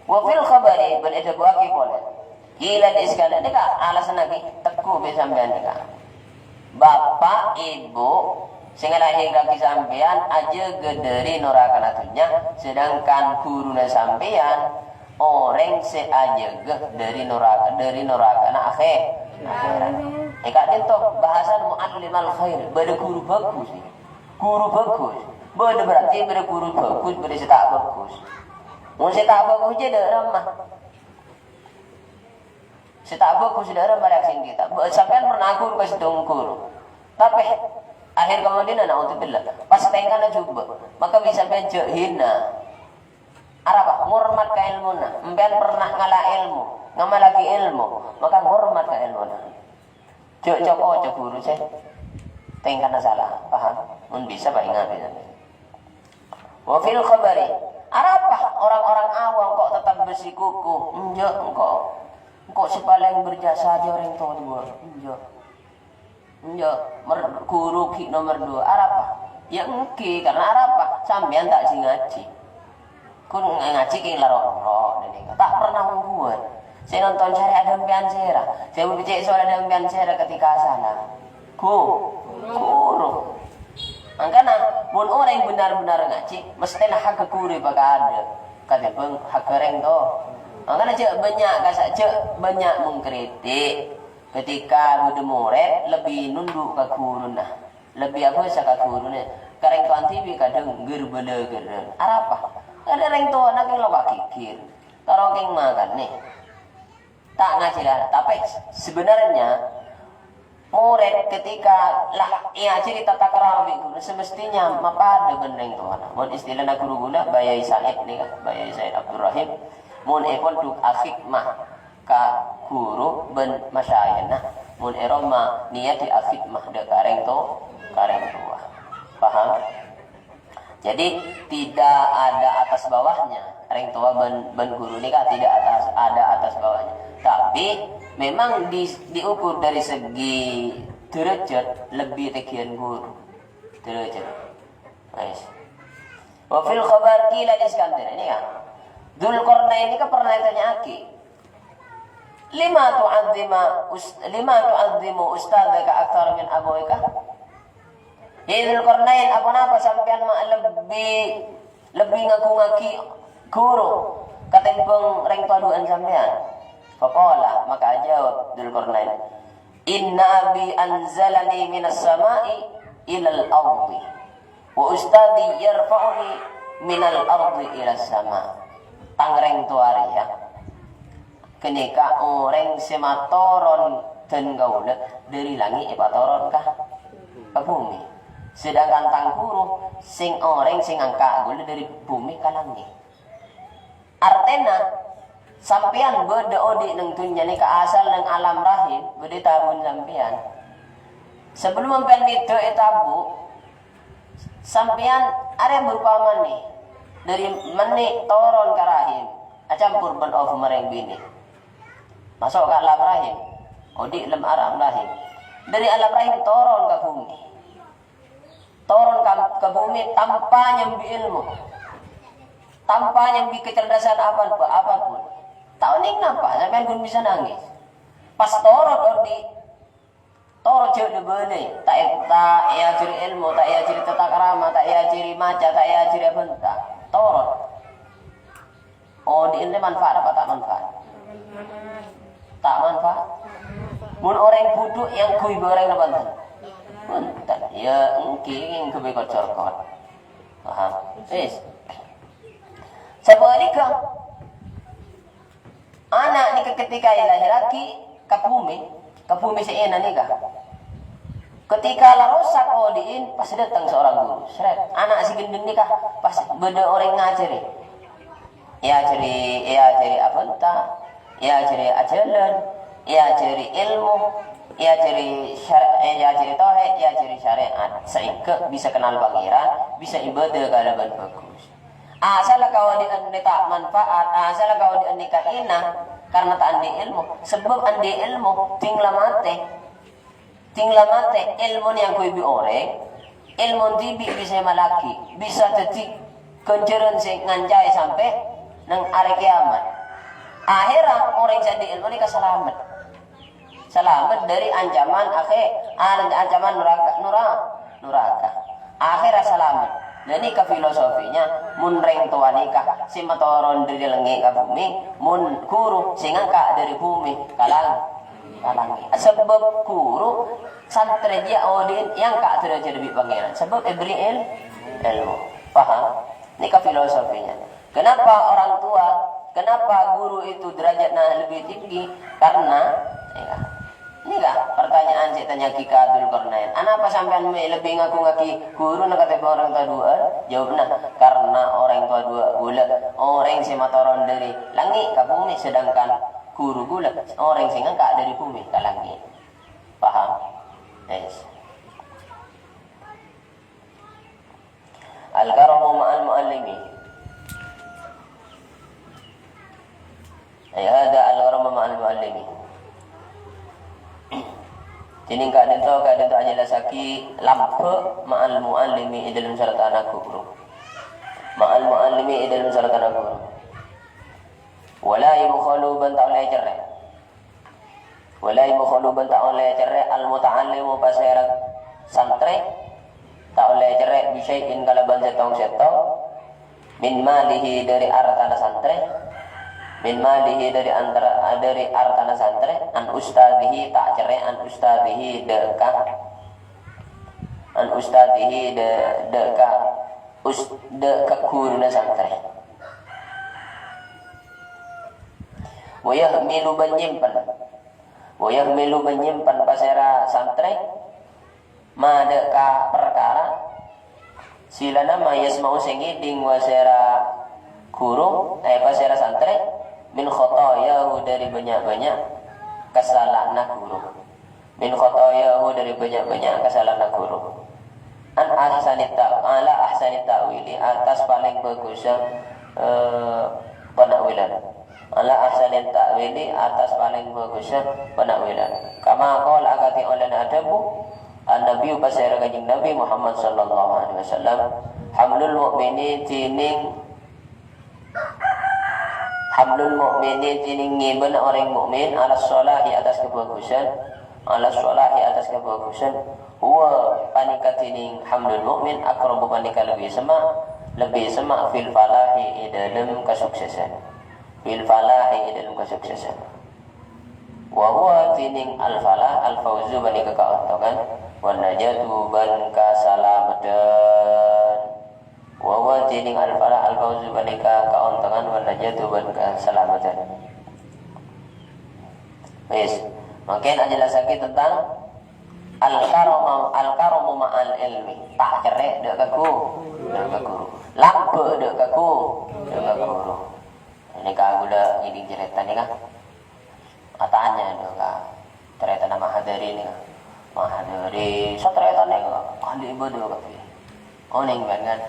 Wa fil khabari, bân èdhâbuwâghi polè. Qila li Iskandar, nèka alasanna ghi, tegghu bi' sampèyan nèka. Bapa', ibu, sè ngalahèrraghi sampèyan ajâgâ dâri norakana dhunnya, sedangkan ghuruna sampèyan orèng sè ajâgâ dâri noraka, dâri norakana akhè-, akhèrat. È ka'dinto bahasana muallimal khair, bâdâ ghuru bhâghus. Ghuru bhâghus. Bâdâ berarti bâdâ ghuru bhâghus, bâdâ sè ta' bhâghus. Mon sè ta' bhâghus jâ dâ' remma. Sè ta' bhâghus dâ' remma reaksina kita. Bâ-, sampèyan pernah aghuru ka sèttong ghuru. Tapè, akhèr kamandiyanna, naudzubillah, pas tèngkana jhubâ'. Maka bisa sampèyan jhâ' hina. Arapa? Ngormat ka èlmona. Sampèyan pernah ngala' èlmo, ngamallaghi èlmo, maka ngormat ka èlmona. Jhâ' co-ngoco ghuru sè tèngkana sala. Paham? Mon bisa, paringati sampèyan. Wa fil khabari, arapa orang-orang awam kok tetap bersikukuh? Enjâ', engko', engko' sè palèng berjasa jâ orèng towa. Enjâ'. Enjâ', mer-, ghuru ghi' nomer duwâ'. Arapa? Ya ènggi, karena arapa? Sampèyan ta' jhi-ngajhi. Kun ngajhi kèng la ro'-noro', ta' pernah mangkèn. Sè nonton syariat sampèyan sèra. Sè becce' soal sampèyan sèra ketika sala. Ghu-, ghuru. Mangkana, mon orèng bhender-bhender ngajhi, mesthèna hakka ghuru èpakadâ', katèmbhâng hakka rèng towa. Mangkana jhâ' bânnya' kasa-, jhâ' bânnya' mengkritik. Ketika bâdâ morèd lebbi nondhu' ka ghuruna, lebbi abhâsa ka ghuruna, ka rèng towana dhibi' kadhâng ghâr-bâlâghârân. Arapa? Karna rèng towana kèng lo' ka ghighir, karo kèng makanè. Ta' ngajhâr, tapè sebenarnya morèd ketika la èajhâri tata krama bi' ghuru, semestinya mapadâ bân rèng towana. Mon istilana ghuru kaulâ, Bâjâi Said nèka, Bâjâi Said Abdurrahim, mon è pondhuk al-hikmah ka ghuru bân masyayikhna, mon è roma niyadhi al-hikmah dâ' ka rèng to-, ka rèng towa. Paham? Jadi, tidak ada atas bawahnya. Rèng towa bân, bân ghuru nèka tidak atas, ada atas bawahnya. Tapi, memang di, diukur dari segi derajat lebbi tèngghiân ghuru. Derajat. Wes. Wa fil khabar qila li Iskandar. Ini ya. Dzulkarnain ini kan pernah ètanya'aghi. "Lima tu'azzima us-, lima tu'azzimu ustadzaka aktsara min abawaika?" "He Dzulkarnain, aponapa sampèyan ma' lebbi, lebbi ngagungaghi ghuru katèmbhâng rèng towa dhuwâ'ân sampèyan?" Faqala, maka ajâwâb Dzulkarnain, "Inna abi anzalani minas sama'i ilal ardi, wa ustadzi yarfa'uni minal ardi ilas sama." Tang rèng towa rèya ghânèka orèng sè matoron Dhân kaulâ dâri langngè' èpatoron ka, ka bhumè. Sedangkan tang ghuru, sèng orèng sè ngangka' kaulâ dâri bhumè ka langngè'. Artèna, sampèyan bâdâ odi' neng dhunnya nèka asal neng alam rahim, bâdâ è tabun sampèyan. Sabellun sampèyan nèddhâ è tabu', sampèyan arèya berupa mani. Dâri mani toron ka rahim, acampor bân ovum orèng binè'. Maso' ka alam rahim, odi' lem alam rahim. Dâri alam rahim toron ka bhumè. Toron ka, ka bhumè tanpa nyambi èlmo. Tanpa nyambi kecerdasan apa, apapun. Ta' onèng napa, sampèyan ghun bisa nangès. Pas toron odi', toron jhâ' bâlâi, ta' è-, ta' èajhâri èlmo, ta' èajhâri tata krama, ta' èajhâri maca, ta' èajhâri abhânta. Toron. Odi' ente manfaat apa ta' manfaat? Ta' manfaat. Mon orèng budhu èyangghuy bi' orèng napa enten? Enten. Ya, ènggi èyangghuy bi' kocor-kocor. Paham? Wis. Sabhâligghâ, ana' nèka ketika èlahèrraghi ka bhumè, ka bhumè sè èna nèka. Ketika la rosak odi'in, pasti dâteng seorang guru. Sret, ana' sè ghendheng nèka pas bâdâ orèng ngajhâri. Èajhâri, èajhâri abhânta, èajhâri ajhâlân, èajhâri èlmo, èajhâri syar-, èajhâri tauhid, èajhâri syariat, saèngghâ bisa kenal Pangèran, bisa ibadah kalabân bagus. Asalla ka odi'an ta' manfaat, asalla ka odi'an nèka èna, karena ta' andi' èlmo. Sabâb andi' èlmo, dhing la matè. Dhing la matè, èlmona èyangghuy bi' orèng, èlmo dhibi' bisa èmalaghi, bisa dhâddhi ghânjhârân sè ngancaè sampè' neng arè kèyamat. Ahèrra orèng sè andi' èlmo nèka salamet. Salamet dâri ancaman akhè-, an-, ancaman noraka, nora-, noraka. Ahèrra salamet. Lah nèka filosofinya, mon rèng towa nèka sè matoron dâri langngè' ka bhumè, mon ghuru sè ngangka' dâri bhumè ka lang-, ka langngè'. Sabâb ghuru santrè jiyâ odi'in èangka' dârâjhâddhâ bi' Pangèran. Sabâb èbherri' èl-, èlmo. Paham? Nèka filosofinya. Kenapa orang tua, kenapa guru itu derajatnya lebih tinggi? Karena, ya, nèka pertanyaan sè ètanya'aghi ka Dzulkarnain. Anapa sampèyan mè' lebbi ngaghungaghi ghuruna katèmbhâng orèng towa duwâ'ân? Jawabnya, karena orèng towa duwâ' ghulâ, orèng sè matoron dâri langngè' ka bhumè, sedangkan ghuru ghulâ, orèng sè ngangka' dâri bhumè ka langngè'. Paham? Yes. Al-karamu ma'al mu'allimi. Ay hadza al-karamu ma'al mu'allimi. Dhinèng ka'dinto, ka'dinto ajellassaghi lambâ' ma'al mu'allimi è dhâlem sartana ghuru. Ma'al mu'allimi è dhâlem sartana ghuru. Wala yubkhalu bân ta' ollè ècerrè'. Wala yubkhalu bân ta' ollè ècerrè' al-muta'allimu pasèra santrè, ta' ollè ècerrè' bi syai'in kalabân sèttong-sèttong, min malihi dâri artana santrè, min malihi dâri antara, dâri artana santrè, an ustadzihi ta' cerrè' an ustadzihi dâ' ka, an ustadzihi dâ', dâ' ka us-, dâ' ka ghuruna santrè. Wa yahmilu bân nyèmpen. Wa yahmilu bân nyèmpen pasèra santrè, ma dâ' ka parkara, silana ma yasma'u sè ngèdhing wa sèra ghuru, eh, pasèra santrè, min khotoyahu dâri bânnya'-bânnya' kasala'anna ghuru. Min khotoyahu dâri bânnya'-bânnya' kasala'anna ghuru. An ahsanit ta-, ala ahsanit ta'wili, atas palèng bhâghussa, eh, pana'wilan. Ala ahsanit ta'wili, atas palèng bhâghussa pana'wilan. Kama qala akadhi ollèna adhâbu, an-Nabiyyu pasèra Kanjeng Nabi Muhammad sallallahu alaihi wasallam, hamlul mu'mini dhinèng Hamlul mu'mini dhinèng ngibâna orèng mukmin ala sholahi atas kabhâghusân, ala sholahi atas kabhâghusân, huwa panèka dhinèng hamlul mukmin aqrabu panèka lebbi semma', lebbi semma' fil falahi è dhâlem kasuksèsan. Fil falahi è dhâlem kasuksèsan. Wa huwa dhinèng al-falah al-fauzu panèka kaontongan, wan najatu bân kasalameddhân. Wa huwa dhinèng al-falah al-fauzu panèka kaontongan wan najatu bân kasalameddhân. Wis. Mangkèn ajelassaghi tentang al-karamu, al-karamu ma'al ilmi. Ta' cerrè' dâ' ka ghu-, dâ' ka ghuru. Lambâ' dâ' ka ghu-, dâ' ka ghuru. Nèka kaulâ ngèdhing carèta nèka. Atanya dâ' ka tarètanna Mahadari nèka. Mahadari, satarètan nèka ahli ibadah kabbhi. Onèng bân kan?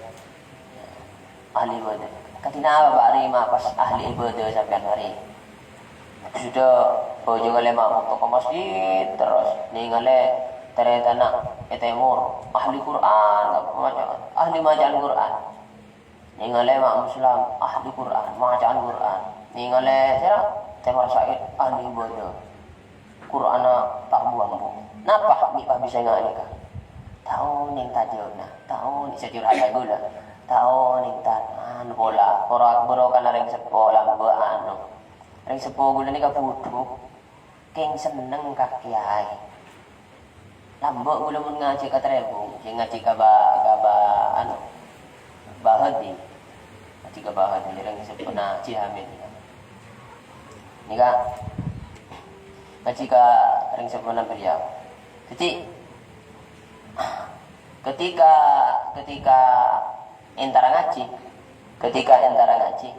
Ahli ibadah. Kadhi napa, Pak, rèya ma' pas ahli ibadah sampèyan marè? Sudah bhâjâng ngalè ma'mum ka masjid terros, nèngalè tarètanna è tèmor, ahli Qur'an, ahli maca'an Qur'an. Nèngalè ma'mum Islam, ahli Qur'an, maca'an Qur'an. Nèngalè sèra, Tèmor Said, ahli ibadah. Qur'anna ta' bu-ambu. Napa mè' pas bisa nga' nèka? Ta' onèng ta' jâwâbna, ta' onèng sè curhat ka kaulâ. Ta' onèng ta-, anu pola, ora bârokana rèng seppo lambâ' anu. Rèng seppo kaulâ nèka budhu, kèng senneng ka kèyaè. Lambâ' kaulâ mon ngajhi ka Trèbung, sè ngajhi ka ba-, ka ba-, anu, Bahadi. Ngajhi ka Bahadi, rèng seppona Haji Hamid. Nèka, ngajhi ka rèng seppona beliau. Jadi, ketika, ketika entara ngajhi, ketika entara ngajhi,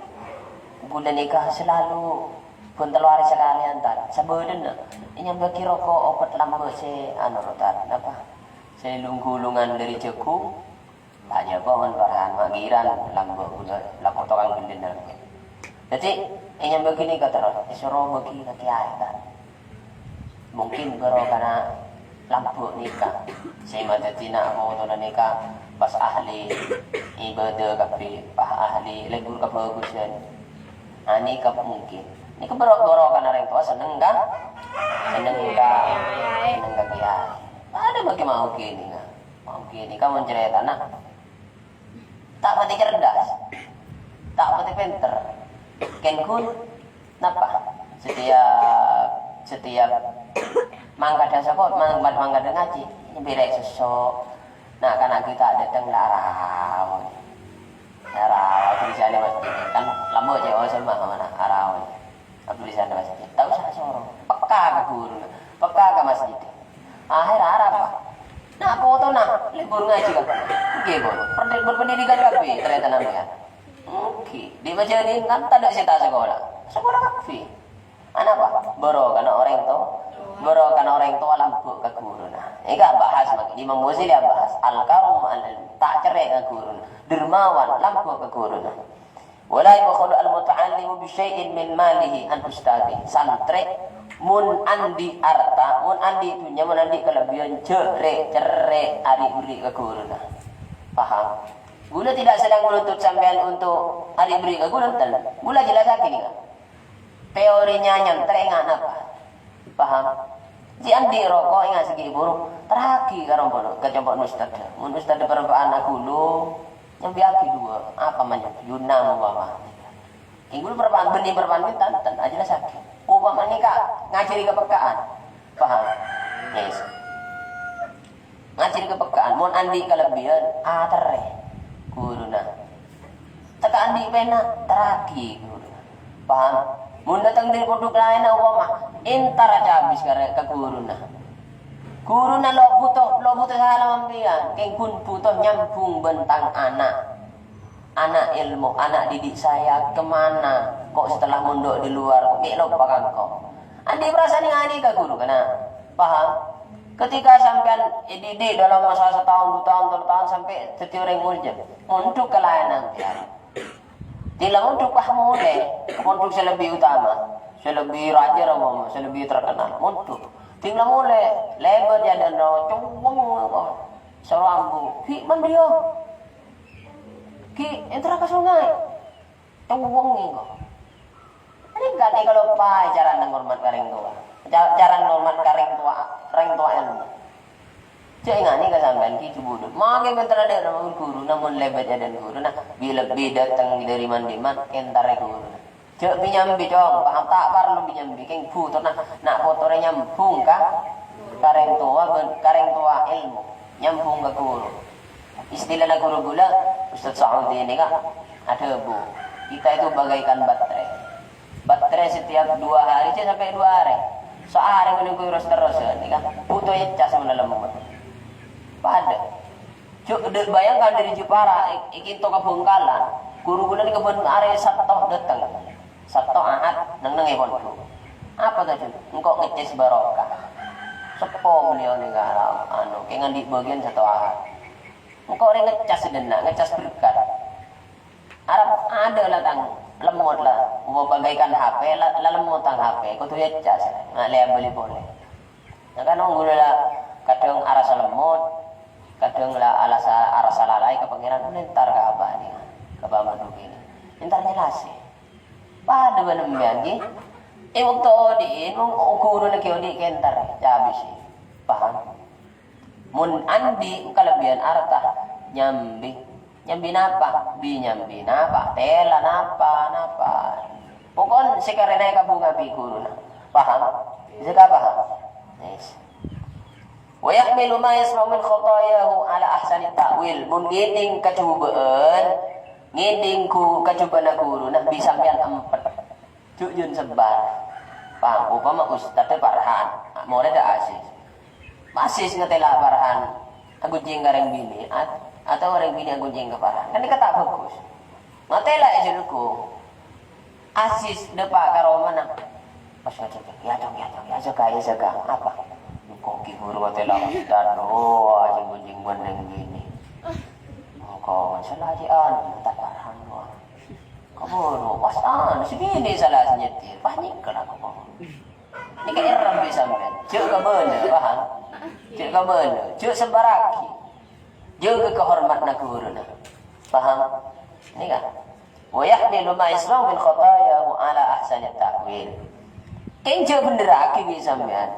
kaulâ nèka selalu bân tello arè sakalèyan, Tan. Sabâdâna ènyambâghi roko' obât lambâ' sè anu, Tan, napa? Sè lung-ghulungan dâri jhâghung, ta' nyabâ mon Farhan, ma' ghiran lambâ' kaulâ lako tokang bellina. Dhâddhi, ènyambâghi nèka terros, èsoro bâghi ka kèyaè, Tan. Mungkin bârokana lambâ' nèka sè madhâddhina apotona nèka pas ahli ibadah kabbhi, pas ahli lebur kabhâghusân. Ah, nèka mungkin. Nèka bâro-, bârokana rèng towa senneng ka, senneng ka, senneng ka kèyaè. Padâ makkè mau kènènga. Mau kènènga mon carètana. Ta' patè cerdas, ta' patè pènter. Kèng ghun, napa? Setiap, setiap mangkadhâ sakot-, mang-, mangkadhâ ngajhi, bèrè' sèso'. Na'-kana' ghi' ta' dâteng la araon. La araon, bârisana masjid. Kan lambâ' cè' O S M A mana araon. Abdul Rizal Masjid. Ta' osa soro. Peka ka ghuruna. Peka ka masjid. Akhir arapa? Na' potona lebur ngajhi ka. Ngghi, Bu. Perde-, berpendidikan kabbhi, tarètan sampeyan. Ngghi. Di Majani kan tadâ' sè ta' sakola. Sakola kabbhi. Anapa? Bârokana orèng to-, bârokana orèng towa lambâ' ka ghuruna. Èka bahas, mak-, Imam Ghazali bahas. Al-karam al-ilm. Ta' cerrè' ka ghuruna. Dermawan, lambâ' ka ghuruna. Wala yabkhalu al-muta'allimu bi syai'in min malihi an ustadhi. Santrè mon andi' arta, mon andi' dhunnya, mon andi' kalebbiyân, jhâ' rè-, cerrè' arè' berri' ka ghuruna. Paham? Ghulâ tidak sedang menuntut sampeyan untuk arè' berri' ka ghulâ, enten. Ghulâ jelasaghi nèka. Teorinya nyantrè nga' napa? Paham? Jhi' andi' roko' ènga' saghi' buru, terraghi ka rompono, ka compo'na ustad. Mon ustad perempa'an aghulung, nyambiyaghi duwâ', apa manyambiyaghi? Yunna umpama. Kèng ghulâ perempa'an, bânnè perempa'an mènta, ten, ajelasaghi. Umpama nèka ngajhâri kapekkaan. Paham? Yes. Ngajhâri kapekkaan, mon andi' kalebbiyân, aterrè ghuruna. Teka andi' pèna, terraghi ghuruna. Paham? Mon dâteng dâri pondhuk laènna, umpama, entar cabis ka re-, ka ghuruna. Ghuruna lo' buto, lo' buto sala sampèyan, kèng ghun buto nyambung bân tang ana'. Ana' èlmo, ana' didik saya kemana? Kok setelah mondok di luar, kok mè' loppa ka engko'? Andi' perasaan ngajhâri ka ghuru, kana? Paham? Ketika sampèyan èdidik dalam masa setahun, dua tahun, tello tahun, sampè' dhâddhi orèng mulia, mondhuk ka laènna sampèyan. Dila mondhuk, wah, molè. Mondhuk sè lebbi utama, sè lebbi rajâ, apa, sè lebbi terkenal. Mondhuk. Dila molè, lèbât è adâ'na, cowèng, apa, soro ambu. Ghi' mandiyâ. Ghi' entar ka sungai. Cowèng, apa. Ini kan kaloppaè carana ngormat ka rèng towa. Ca-, carana ngormat ka rèng towa, rèng towa èlmo. Jhâ' ènga'è ka sampèyan ghi' jhubudhut. Mangkè bhunten adâ' ghuru, namong lèbât è adâ'na ghuru, nah, bi-, lebbi dâteng dâri man-dimman, entar ka ghuru. Jhâ' bi-nyambi, Cong, paham? Ta' parlo bi-nyambi, kèng bhuto, nah, na' potona nyambung ka, ka rèng towa, bân, ka rèng towa èlmo, nyambung ka ghuru. Istilana ghuru ghulâ, Ustaz Saudi nèka adhâbu, "Kita itu bagaikan baterai." Baterai setiap dua hari aja sampai dua hari. Saarè ngènè ghuru terros, nèka bhuto ècas mon la lemmot. Padâ. Jhâ' dâ' bayangkan dâri Jepara, è-, è kento ka Bhângkalan. Ghuru kaulâ nèka bân arè Sabto dâteng. Sabto Ahad neng-neng è pondhuk. Apa toju'? Engko' ngècas barokah. Seppo beliau nèka, anu, kèng andi' bâgiyân Sabto Ahad. Engko' rè ngècas dâ' enna', ngècas berkat. Arapa adâ' la tang lemmot la, bagaikan H P, la, la lemmot tang H P, kodhu ècas, nga' lè abâli polè. Nah, kan ongghu la kadhâng arassa lemmot, kadhâng la alasa, arassa lalai ka Pangèran, entar ka abâ' nèka, ka bâ' mandhuk nèka. Entar nyèlasè. Padâ bân sampèyan, ghi. È bâkto odi'in, mon ghuru laghi odi' kèntar, cabisi. Paham? Mon andi' kalebbiyan arta, nyambi. Nyambi napa? Bi nyambi napa? Tèla napa? Napa? Pokon sè karèna èkabhunga bi' ghuruna. Paham? Bisa ka paham? Yes. "Wa yahmilu ma yasma'u min khatayahu ala ahsani ta'wil." Mon ngèdhing kajhubâ'ân, ngèdhing ghu-, kajhubâ'ânna ghuruna, bi' sampèyan empet. Jhâ' jhân sebbhâr. Paham? Opama ustadda Farhan, morèdda Aziz. Aziz ngatèla Farhan, aghunjing ka rèng binè', at-, atau rèng binè' aghunjing ka Farhan. Kan nèka ta' bhâghus. Ngatèla è jhâlghu. Aziz dâpa' ka romana. Pas ngajhâk, "Ya, Cong, ya, Cong, ya, jaga, ya, jaga." Apa? Engko' ghi' ghuru ngatèla ustad, oh, aghunjing bân rèng binè'. Engko' sala jiyân, ta' Farhan, wah. Kaburu, pas anu, sè binè' sala sè nyetir, pas nyèngkèl aku, paham. Nèka èrrem bi' sampèyan. Jhâ' kabâlâ, paham? Jhâ' kabâlâ. Jhâ' sebbhârraghi. Jâgâ kahormadhânna ghuruna. Paham? Nèka. "Wa yahmilu ma yasma'u min khatayahu ala ahsani ta'wil." Kèng jhâ' bhendherraghi bi' sampèyan.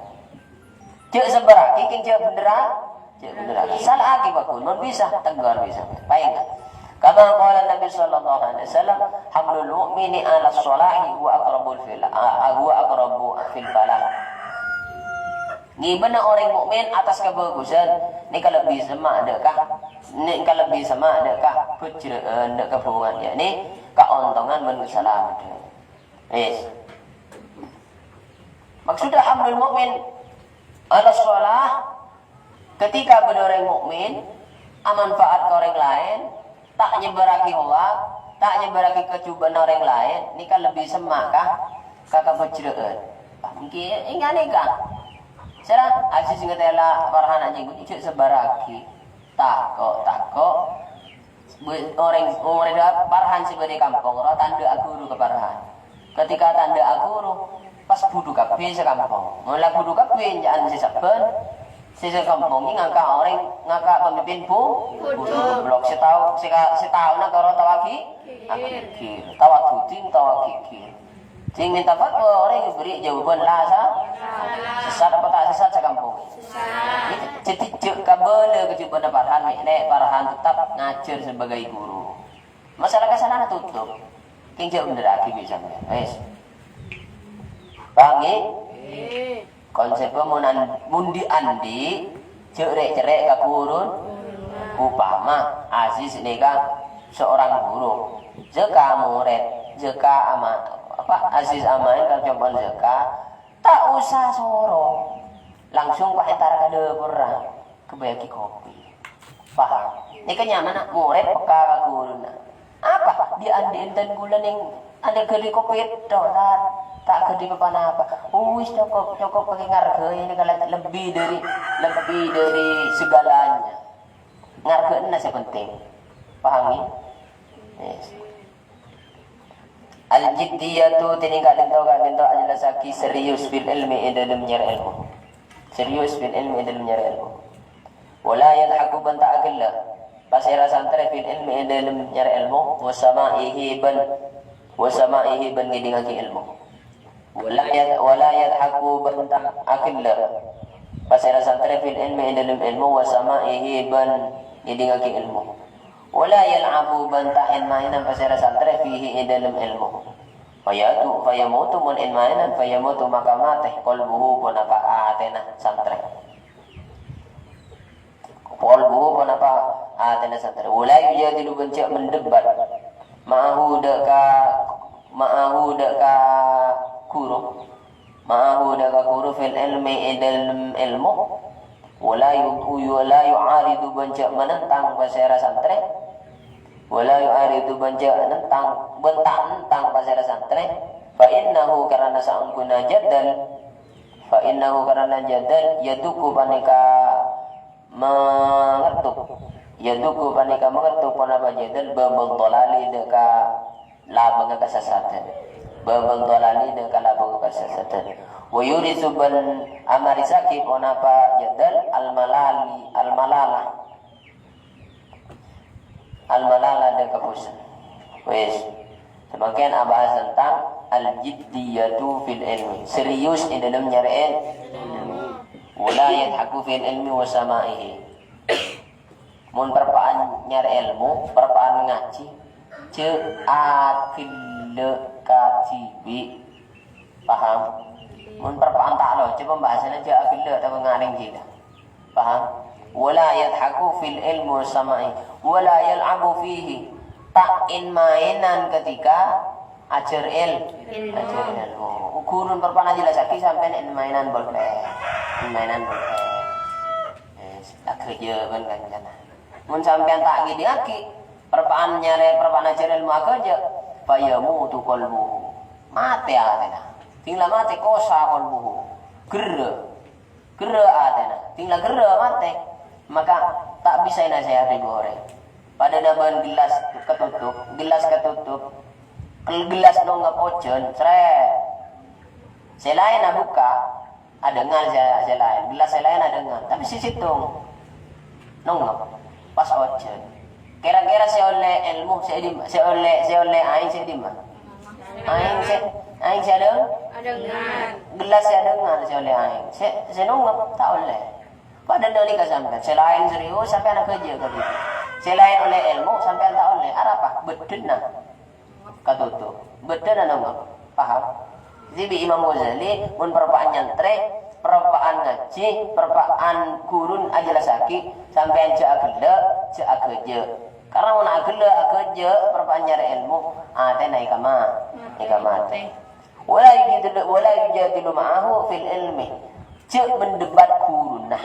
Jhâ' sebbhârraghi, kèng jhâ' bhendherra-, jhâ' bhendherraghi. Sala'aghi paggun, mon bisa, teggor bisa. Paènga'. Kama qala Nabi sallallahu alaihi wasallam, "Hamlul mu'mini ala sholahi huwa aqrabul fil-, a-, huwa aqrabu fil falah." Ngibâna orèng mukmin attas kabhâghusân, nèka lebbi semma' dâ' ka, nèka lebbi semma' dâ' ka bhâjrâ'ân, dâ' kabhungan, yakni kaontongan bân kasalameddhân. Wis. Maksudda hamlul mu'min ala sholah, ketika bâdâ orèng mukmin amanfaat ka orèng laèn, ta' nyebbhârraghi hoak, ta' nyebbhârraghi kajhubâ'ânna orèng laèn, nèka lebbi semma' ka, ka kabhâjrâ'ân. Ènggi, ènggi nèka. Sèra, Aziz ngatèla Farhan anjing, jhâ' sebbhârraghi. Tako', tako'. Bâ-, orèng, orèng Farhan sè bâdâ è kampong, rowa ta' endâ' aghuru ka Farhan. Ketika ta' endâ' aghuru, pas budhu kabbhi sakampong. Mon la budhu kabbhi, jhâ'ân sè sabbhân, sè sakampong ngangka' orèng, ngangka' pamimpin bu-, budhu. Budhu. Blok sè tao, sè ka-, sè taona karo tao aghi-, aghighir. Tao adhuding, tao aghighir. Sè mènta fatwa orèng èberri' jâwâbhân la sa-, sesat apa ta' sesat sakampong. Sesat. Jadi, jhâ' kabâlâ kajhubâ'ânna Farhan, mè' nè' Farhan tetap ngajhâr sebagai guru. Masalah kasalahan tutup. Kèng jhâ' bhendherraghi bi' sampèyan. Wis. Paham, ngghi? Ngghi. Konsèppa mon an-, mon dhi'-andhi', jhâ' rè'-cerrè' ka ghurun. Upama Aziz nèka seorang guru, Zaka morèd, Zaka ama-, apa, Aziz amaèn ka compo'na Zaka, ta' osa soro. Langsung pas èntara ka dâpor, ra, kabâghi kopi. Paham? Nèka nyamana morèd peka ka ghuruna. Apa? Dhi'-andhi' enten kaulâ nèng andi' ghâdhi kopi tok, ta', ta' ghâdhi pa-ponapa. Uwis, cokop, cokop, pakai ngargai ini kalau lebih dari, lebih dari segalanya. Ngargaina sè penting. Paham, ya? Yes. Al-jiddiyatu, tènèng ka'dinto, ka'dinto ajelasaghi serius fil ilmi, è dâlem nyarè ilmu. Serius fil ilmi, è dâlem nyarè ilmu. Wala yadhaku, bân ta' aghellâ'. Pasèra santrè fil ilmi, è dâlem nyarè ilmu. Wa sama'ihi bân, wa sama'ihi bân ngèdingngaghi ilmu. Wala yad-, wala yadhaku, bân ta' aghellâ'. Pasèra santrè fil ilmi, è dâlem ilmu, wa sama'ihi bân ngèdingngaghi ilmu. Wala yal'abu, bân ta' èn-maènan pasèra santrè fihi, è dâlem ilmu. Fayatu, fayamutu, mon èn-maènan, fayamutu, maka matè, qalbuhu, ponapa atèna santrè. Qalbuhu, ponapa atèna santrè. Wala yujadilu, bân jhâ' mendebat. Ma'ahu, dâ' ka, ma'ahu, dâ' ka ghuru. Ma'ahu dâ' ka ghuru fil ilmi è dâlem èlmo. Wa la yu-, wa la yu'aridu bân jhâ' manentang pasèra santrè. Wa la yu'aridu bân jhâ' nentang, bân ta' nentang pasèra santrè. Fa innahu karana saongghuna jadal. Fa innahu karana jadal yadukku panèka mangettuk. Yadukku panèka mangettuk ponapa jadal babal dhalali dâ' ka labângnga kasasatan. Babal dhalali dâ' ka labângnga kasasatan. Wa yurisu bân amarisaghi ponapa jadal al-malali, al-malala. Al-malala dâ' ka bhusen. Wis. Samangkèn abahas tentang al-jiddiyatu fil ilmi. Serius è dâlem nyarè èlmo. Wa la yadhaku fil ilmi wa sama'ihi. Mon parpa'an nyarè èlmo, parpa'an ngajhi, jhâ' aghellâ' kadhibi'. Paham? Mon parpa'an ta' lo, coba pambahasana jhâ' aghellâ' ta' ngalèng jhilâ. Paham? Wa la yadhaku fil ilmi wa sama'i, wa la yal'abu fihi. Ta' en-maènan ketika ajhâr èl-, ajhâr èlmo. Ghuruna parpa'an ajhellassaghi sampèyan en-maènan bolpèn. En-maènan bolpèn. Eh, aghâjâ bân kancana. Mon sampèyan ta' ngèdingngaghi, parpa'an nyarè, parpa'an ajhâr èlmo aghâjâ, fa yamutu qalbuhu. Matè atèna. Ding la matè, qasa qalbuhu. Gerrâ. Gerrâ atèna. Ding la gerrâ matè. Maka ta' bisa ènasèhatè bi' orèng. Padâna bân gellas katutup, gellas katutup. Kel-, gellas nongngep ojhân, srèt. Sè laèn abukka'. Adhângar sè, sè laèn, gellas sè laèn adhângar, tapè sè sèttong nongngep, pas ojhân. Kèra-kèra sè ollè èlmo sè è dimma? Sè ollè, sè ollè aèng sè è dimma? Aèng sè, aèng sè adhâng-, Adhângar. Gellas sè adhângar sè ollè aèng. Sè, sè nongngep ta' ollè. Padâna nèka sampèyan, sè laèn serius, sampèyan aghâjâ kabhi. Sè laèn ollè èlmo, sampèyan ta' ollè. Arapa? Bâddhâna. Katutup. Bâddhâna nongngep. Paham? Dhâddhi bi' Imam Ghazali, mon parpa'an nyantrè, parpa'an ngajhi, parpa'an ghuruna ajhellassaghi, sampèyan jhâ' aghellâ', jhâ' aghâjâ. Karna mon aghellâ', aghâjâ, parpa'an nyarè èlmo, atèna èka ma-, èka matè. Wa la yujadilu, wa la yujadilu ma'ahu fil ilmi. Jhâ' mendebat ghuruna.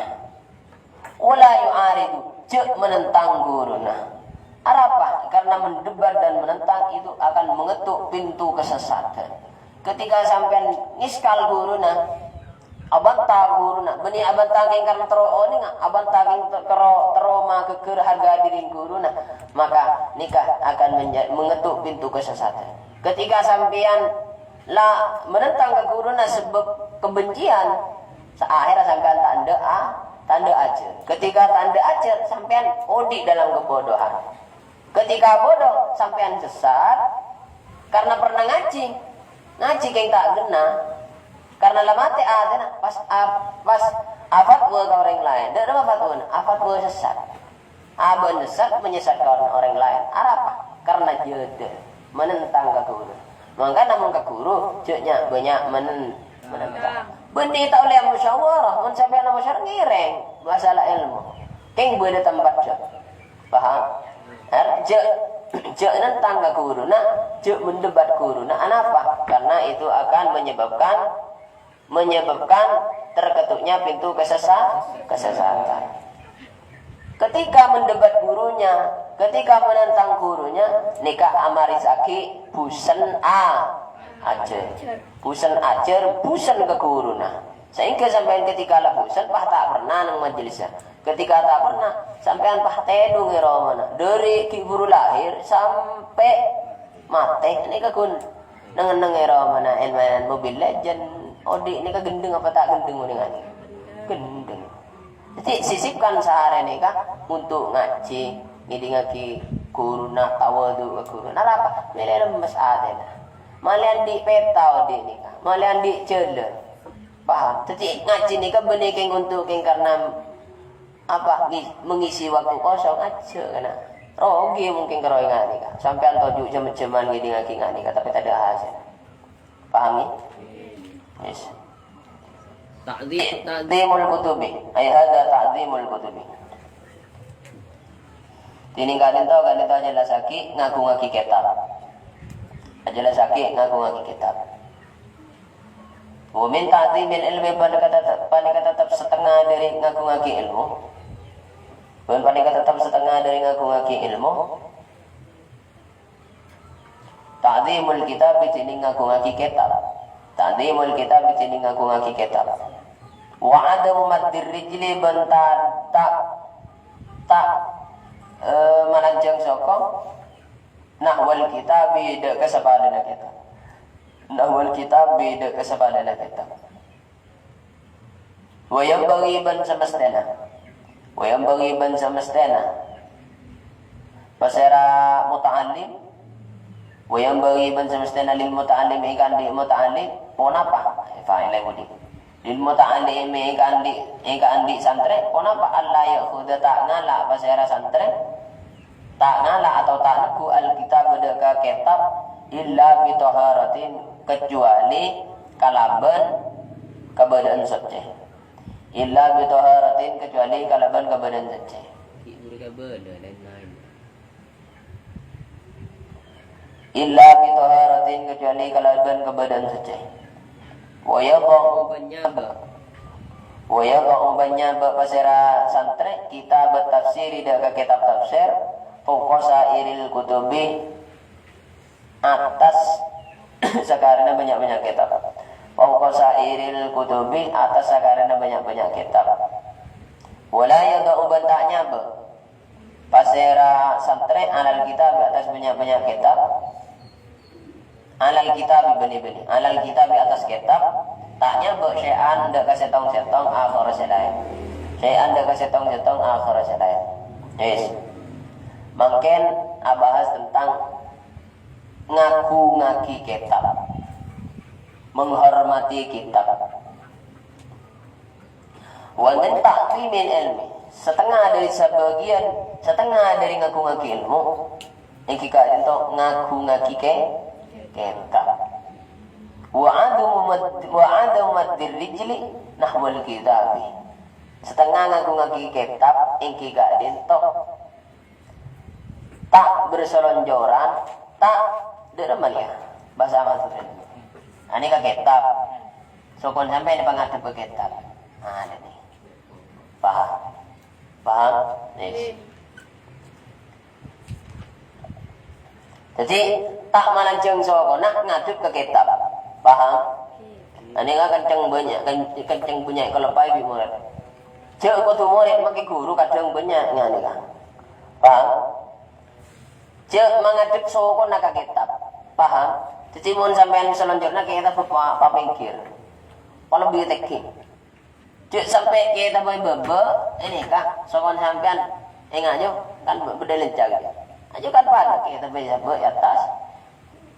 Wa la yu'aridu, jhâ' menentang ghuruna. Arapa? Karena mendebat dan menentang itu akan mengetuk pintu kesesatan. Ketika sampèyan ngèskal ghuruna, abânta ghuruna, bânnè abânta kèng karena terro onènga, abânta kèng ter-, terro, terro maghâggâr harga diri ghuruna, maka nèka akan menja-, mengetuk pintu kesesatan. Ketika sampèyan la menentang ka ghuruna sabâb kebencian, sa-, akhirnya sampèyan ta' endâ' a-, ta' endâ' ajhâr. Ketika ta' endâ' ajhâr, sampèyan odi' dalam kebodohan. Ketika bodoh, sampèyan sesat karena pernah ngajhi. Ngajhi kèng ta' ghenna. Karena la matè atèna, pas a-, pas afatwa ka orèng laèn. Dâ' napa fatwana? Afatwa sesat. Abâ' nyesat, menyesatkan orang lain. Arapa? Karena jhâdhâl, menentang ka ghuru. Mangkana mon ka ghuru, jhâ' nya-, bânnya' menen-, menentang. Bânnè ta' ollè musyawarah, mon sampèyan musyawarah ngèrèng masalah èlmo. Kèng bâdâ tempat, jhâ'. Paham? Har-, jhâ', jhâ' nentang ka ghuruna, jhâ' mendebat ghuruna. Anapa? Karena itu akan menyebabkan menyebabkan terketuknya pintu kesesa-, kesesatan. Ketika mendebat gurunya, ketika menentang gurunya, nèka amarisaghi bhusen a-, ajhâr. Bhusen ajhâr, bhusen ka ghuruna. Sehingga sampèyan ketika la bhusen, pas ta' pernah neng majelisnya. Ketika ta' pernah, sampèyan pas tèdung è romana. Dâri ghi' buru lahir sampè' matè, nèka ghun Neng-enneng è romana en-maènan Mobile Legend, odi' nèka ghendheng apa ta' ghendheng orèng anu? Ghendheng. Dhâddhi sisipkan saarè nèka untuk ngajhi, ngèdingaghi ghuruna, tawadhu ka ghuruna. Arapa? Mèlè lemmes atèna. Malè andi' pèta odi' nèka, malè andi' jhâlân. Paham? Dhâddhi ngajhi nèka bânnè kèng untuk kèng karna Apa ngi-, mengisi waktu kosong aja kèna. Rogi mungkin karo enga' nèka. Sampèyan toju' jam-jaman ngèdingaghi enga' nèka, tapè tadâ' hasil. Paham, ya? Yes. Ta'dhi-, ta'dhi- Ta'dhimul kutubi. Ay hadza ta'dhimul kutubi. Dhinèng ka'dinto, ka'dinto ajellasaghi ngagungaghi kètab. Ajellasaghi ngagungaghi kètab. Wa min ta'dhimil ilmi, panèka tètè-, panèka tètèp satengnga dhâri ngagungngaghi èlmo. Bân panèka tètèp satengnga dhâri ngagungngaghi èlmo. Ta'dhimul kitab, dhinèng ngagungngaghi kètab. Ta'dhimul kitab, dhinèng ngagungngaghi kètab. Wa 'adamu maddir rijli, bân ta', ta', ta', eh, malanjhâng soko nahwal kitabi, dhâ' ka sapadhâna kètab. Nahwal kitabi, dhâ' ka sapadhâna kètab. Wa yanbaghi, bân samastèna. Wa yanbaghi, bân samastèna. Pasèra muta'allim? Wa yanbaghi, bân samastèna lil muta'allim, èkaandi' muta'allim. Ponapa? Fa'ilè budi. Lil muta'allim, èkaandi', èkaandi' santrè. Ponapa? Alla ya'khudha, ta' ngala' pasèra santrè. Ta' ngala' atau ta' neggu' al-kitab, dhâ' ka kètab, illa bi taharatin, kecuali kalabân kabâdâ'ân soccè. Illa bi taharatin, kecuali kalabân kabâdâ'ân soccè. Illa bi taharatin, kecuali kalabân kabâdâ'ân soccè. Wa yadha'u, bân nyabâ'. Wa yadha'u, bân nyabâ' pasèra santrè, kitabat tafsiri, dhâ' ka kètab tafsir, fawqa sa'iril kutubi, attas sakarèna bânnya'-bânnya' kètab. Fawqa sa'iril kutubi, attas sakarèna bânnya'-bânnya' kètab. Wa la yadha'u, bân ta' nyabâ' pasèra santrè alal kitab, attas bânnya'-bânnya' kètab. Alal kitab, bânnè-bânnè. Alal kitab, attas kètab. Ta' nyabâ' syai'an, dhâ' ka sèttong-sèttong akhara sè laèn. Syai'an, dhâ' ka sèttong-sèttong akhara sè laèn. Wis. Mangkèn abahas tentang ngagungngaghi kètab. Menghormati kitab. Wa min ta'dhimil ilmi, satengnga dhâri sabâgiyân, satengnga dhâri ngagungngaghi èlmo, èngghi ka'dinto ngagungngaghi kè-, kètab. Wa 'adamu mad-, wa 'adamu maddir rijli nahwal kitabi. Satengnga ngagungngaghi kètab èngghi ka'dinto ta' berselonjoran, ta' dhâ' remma nèka. Bhâsa Madhurâ. Anèka kètab. Sokon sampèyan pangadhep ka kètab. Nah, ini. Paham? Paham? Yes. Dhâddhi, ta' malanjhâng sokona ngadhep ka kètab. Paham? Anèka kenceng bânnya', ken-, kenceng bânnya' kaloppaè bi' morèd. Jhâ' kodhu morèd make ghuru kadhâng bânnya' nganèka. Paham? Jhâ' mangadhep sokona ka kètab. Paham? Dhâddhi, mon sampèyan salonjhurna kètab pa-, papèngghir. Palebbi tèngghi. Jhâ' sampè' kètab è bâbâ, ènèka, sokon sampèyan, ènga' jhâ', kan bâ-, bâdâ lèncang. Ajhâ' kan padâ kètab è bâbâ, è attas.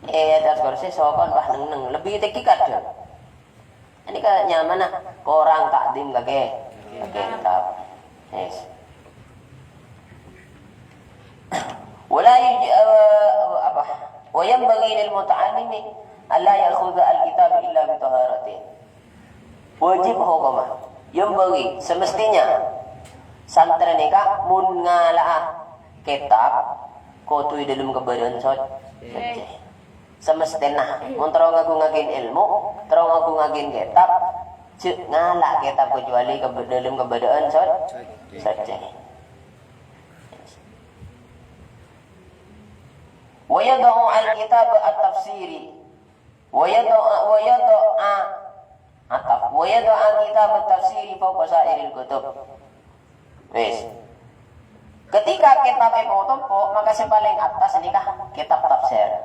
È attas korsi, sokon, wah, neng-neng. Lebbi tèngghi kadhâng. Ini ka nyamana korang ta'dhim ka kè-, ka kètab. Yes. Wala yuj-, eh, apa? Wa yanbaghi lil muta'allimi alla ya'khudha al-kitab illa bi taharatin. Wajib hukuma. Yanbaghi, semestinya, santrè nèka mon ngala'a kètab, kodhu è dhâlem kabâdâ'ân soc-, soccè. Semestèna, mon terro ngagungngaghin èlmo, terro ngagungngaghin kètab, jhâ' ngala' kètab kecuali ka-, dhâlem kabâdâ'ân soc-, soccè. Wa yadha'u al-kitab at-tafsiri. Wa yadha'u, wa yadha'u, ataf. Wa yadha'u kitab at-tafsiri fawqa sa'iril kutub. Wis. Ketika kètab èpon-tompo', maka sè palèng attas nèka kètab tafsir.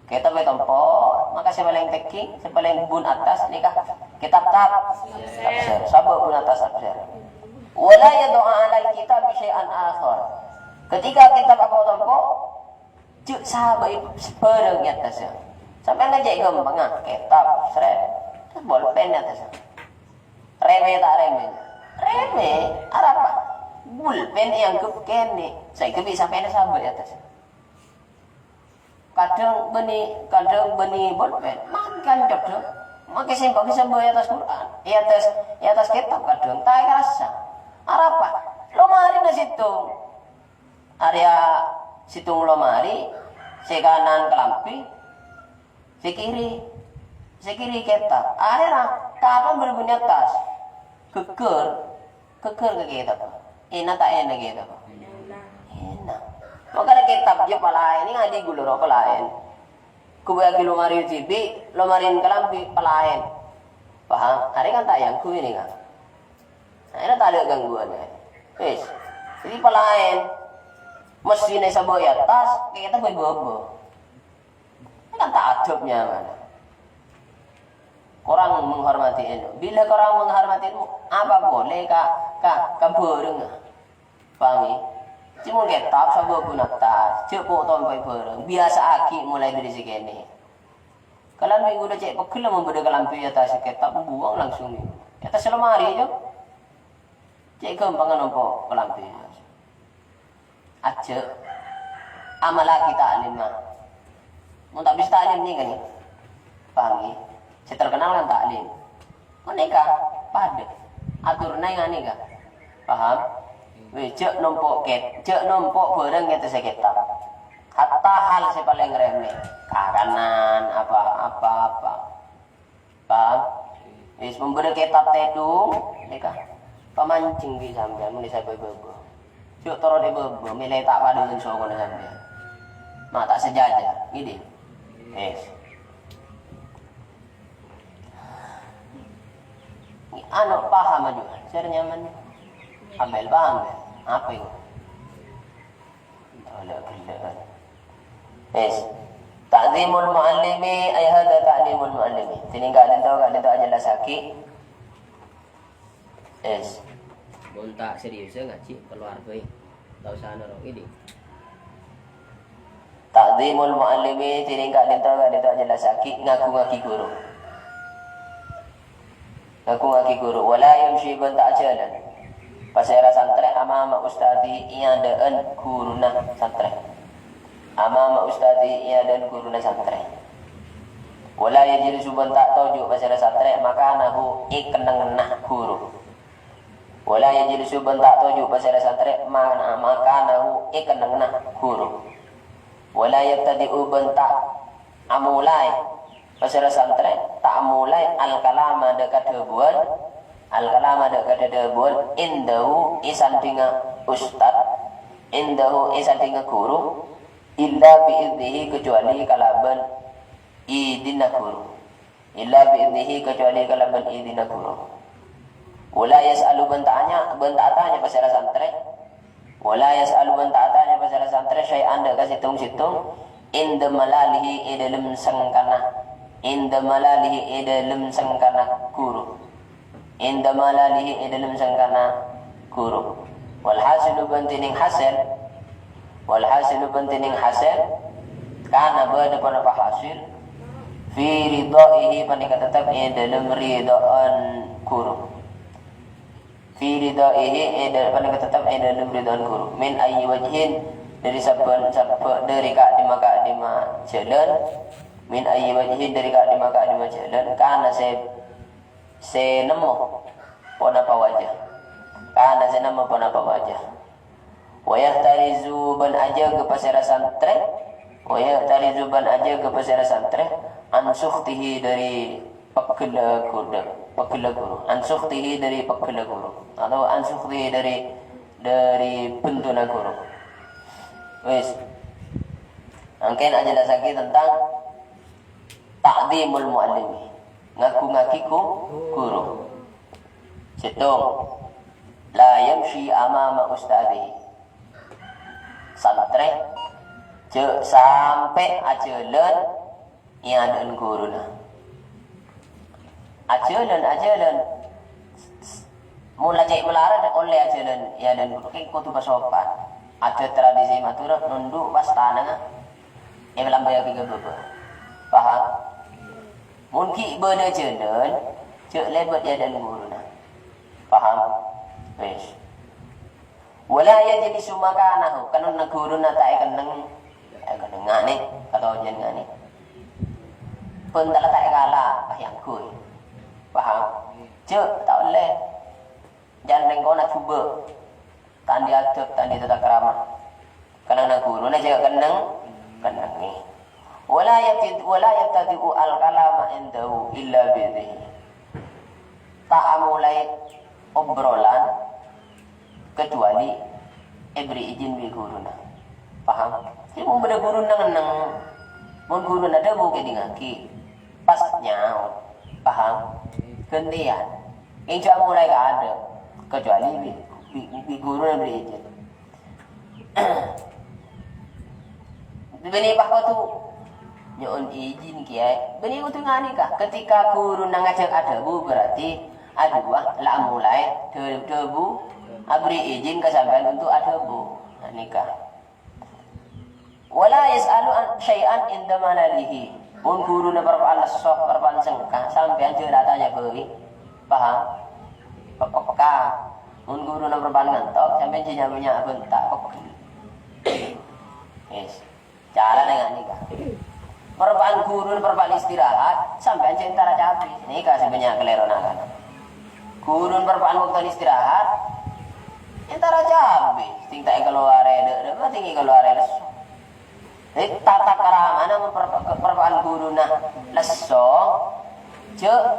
Kètab èpon-tompo', maka sè palèng tèngghi, sè palèng bun attas nèka kètab taf-, tafsir. Sabâ' bun attas tafsir. Wa la yadha'u 'alal kitabi syai'an akhar. Ketika kètab èpon-tompo', jhâ' sabâ' bhârâng è attassa. Sampèyan kan cè' ghâmpangnga, kètab, srèt, terros bolpen è attassa. Rèmè ta' rèmè? Rèmè, arapa? Bolpen èangghep kènè', saèngghâ bi' sampèyan sabâ' è attassa. Kadhâng bânnè, kadhâng bânnè bolpen, makan kadhâng, make sèmpa-, sèmpa è attas Qur'an, è attas, è attas kètab kadhâng, ta' èkarassa. Arapa? Lomarèna sèttong. Arèya sèttong lomarè, sè kanan kalambhi, sè kiri Sè kèra kètab. Akhèrra, kapan bârâ' bânnè attas? Ghâggâr. Ghâggâr ka kètab. Èna ta' èna kètab? Èna. Mangkana kètab jhâ' palaèn, nèng adi' ghulâ ro palaèn. Ghâbâyaghi lomari dhibi', lomari kalambhi palaèn. Paham? Arè kan ta' èyangghuy nèka. Akhèrra tadâ' gangguan, ya. Wis. Jadi palaèn. Messina sabâ' è attas, kètab è bâbâ. Ini kan tak adabnya, mana? Kurang menghormati ilmu. Bila kurang menghormati ilmu, apa boleh ka, ka, ka bârâng? Paham, ya? Cuma kètab sabâ' bâbâ attas, jhâ' po' tompè' bârâng. Biasa'aghi mulai dari sè kènè'. Kalambhi ghulâ cè' pegghel mon bâdâ kalambhi è attas kètab, buang langsung. È attas lomari, ya. Cè' ghâmpangan nompo' kalambhi. Ajjhâ'. Amalaghi ta'lim, ma. Mon ta' bisa ta'lim, nèng kan, ya? Paham, ya? Sè terkenal kan ta'lim. Mon nèka, padâ. Atorra nèng nèka. Paham? Wis, jhâ' nompo' kèt-, jhâ' nompo' bârâng è attassa kètab. Hatta hal sè palèng remeh. Kakanan, apa, apa, apa. Paham? Wis, mon bâdâ kètab tèdung, nèka. Pamanjheng bi' sampèyan, mèlè sabâ' è bâbâ. Jhâ' toron è bâbâ, mèlè ta' padâ bân sokona sampèyan. Ma' ta' sajhâjhâr, ngèdhing. Wis. Anu, paham aja, sèra nyaman. Ambil paham, ya? Apa itu? Tolak gelek. Yes. Ta'zimul muallimi, ay hadza ta'limul muallimi. Tininggal ento, ka'dinto ajellassaghi. Yes. Mon ta' serius ngajhi, keluar bae. Ta' usah norong ini. Ta'zimul muallimi, tininggal ento, ka'dinto ajellassaghi, ngagungaghi guru. Ngagungaghi guru. Wala yamshi bân ta' ajhâlân. Pasèra santrè amama ustadhi è adâ'ân ghuruna santrè. Amama ustadhi è adâ'ân ghuruna santrè. Wala yajlisu bân ta' toju' pasèra santrè makanahu è kennengnganna ghuru. Wala yajlisu bân ta' toju' pasèra santrè ma-, makanahu è kennengnganna ghuru. Wala yabtadi'u bân ta' amolaè pasèra santrè, ta' amolaè al-kalama dâ' kadhâbuwân, al-kalama dâ' kadhâbuwân indahu è sandhingnga ustad, indahu è sandhingnga ghuru, illa bi idznihi, kecuali kalabân idinna ghuru. Illa bi idznihi, kecuali kalabân idinna ghuru. Wala yas'alu bân ta' anya-, bân ta' atanya pasèra santrè. Wala yas'alu bân ta' atanya pasèra santrè syai'an dâ' ka sèttong-sèttong, inda malalihi è dâlem sengkana, inda malalihi è dâlem sengkana ghuru. Inda malalihi è dâlem sengkana ghuru. Wal hasilu bân tènèng hasèl, wal hasilu bân tènèng hasèl, kana bâdâ ponapa hasil, fi ridhaihi panèka teptep è dâlem ridhâ'ân ghuru. Fi ridhaihi, è dâ-, panèka teptep è dâlem ridhâ'ân ghuru. Min ayyi wajhin, dâri sabbhân, sabbhân, dâri ka'dimma-ka'dimma jhâlân. Min ayyi wajhin, dâri ka'dimma-ka'dimma jhâlân. Kana sè, sè nemmo ponapa wajah. Kana sè nemmo ponapa wajah. Wa yahtarizu bân ajâgâ pasèra santrè. Wa yahtarizu bân ajâgâ pasèra santrè. An sukhtihi dâri pegghellâ ghuru, pegghellâ ghuru. An sukhtihi dâri pegghellâ ghuru. Atau an sukhtihi dâri, dâri benduna ghuru. Wis. Angkèn ajellassaghi tentang ta'dzimul muallimi. Ngagungaghi ghu-, ghuru. Sèttong. La yamshi amama ustadhi. Santrè jhâ' sampè' ajhâlân è adâ'ân ghuruna. Ajhâlân, ajhâlân. Mon la cè' malarat ollè ajhâlân è adâ'ân ghuru, kèng kodhu pasopan. Adât tradisi Madhurâ nondhu' pas tanangnga èlambâyaghi ka bâbâ. Paham? Mon ghi' bâdâ ajhâlân, jhâ' lèbât è adâ'ân ghuruna. Paham? Wis. Wala yajlisu makanahu, kennengnganna ghuruna ta' èkenneng, èkenneng nganè, atau jhân nganè. Bân ta' la ta' èkala, pas èangghuy. Paham? Jhâ' ta' ollè. Jhân lèngkona jhubâ'. Ta' andi' adâb, ta' andi' tata krama. Kennengnganna ghuruna jhâ' kenneng, kennengngè. Wala yabtadi-, wala yabtadi'u al-kalama indahu illa bi'idhnihi. Ta' amolaè obrolan kecuali èberri' ijin bi' ghuruna. Paham? Jadi, mon bâdâ ghuru neng-enneng, mon ghuruna adhâbu, kèdingngaghi. Pas nyaot. Paham? Ghântèyan. Enjâ' molaè kaadâ', kecuali bi', bi', bi' ghuruna èberri' ijin. Bânnè pas kodhu nyo'on ijin, Kèyaè. Bânnè kodhu nganèka. Ketika ghuruna ngajhâk adhâbu, berarti adu'a la amolaè dhâ-, dhâbu, aberri' ijin ka sampèyan untuk adhâbu. Nganèka. Wala yas'alu an syai'an inda malalihi. Mon ghuruna parpa'an lesso, parpa'an sengka, sampèyan jhâ' atanya bhâi. Paham? Pek-, peka. Mon ghuruna parpa'an ngantok, sampèyan jhâ' nya-, nya-, bânta', pegghel. Yes. Carana nganèka. Parpa'an ghuruna parpa'an istirahat, sampèyan jhâ' entara cabis. Nèka sè bânnya' kalèrona kan. Ghuruna parpa'an bâkto istirahat, entara cabis. Sèng ta' èkalowarè dâ'-, dâ'-, sèng èkalowarè lesso. Jadi, tata kramana mon par-, parpa'an ghuruna lesso, jhâ'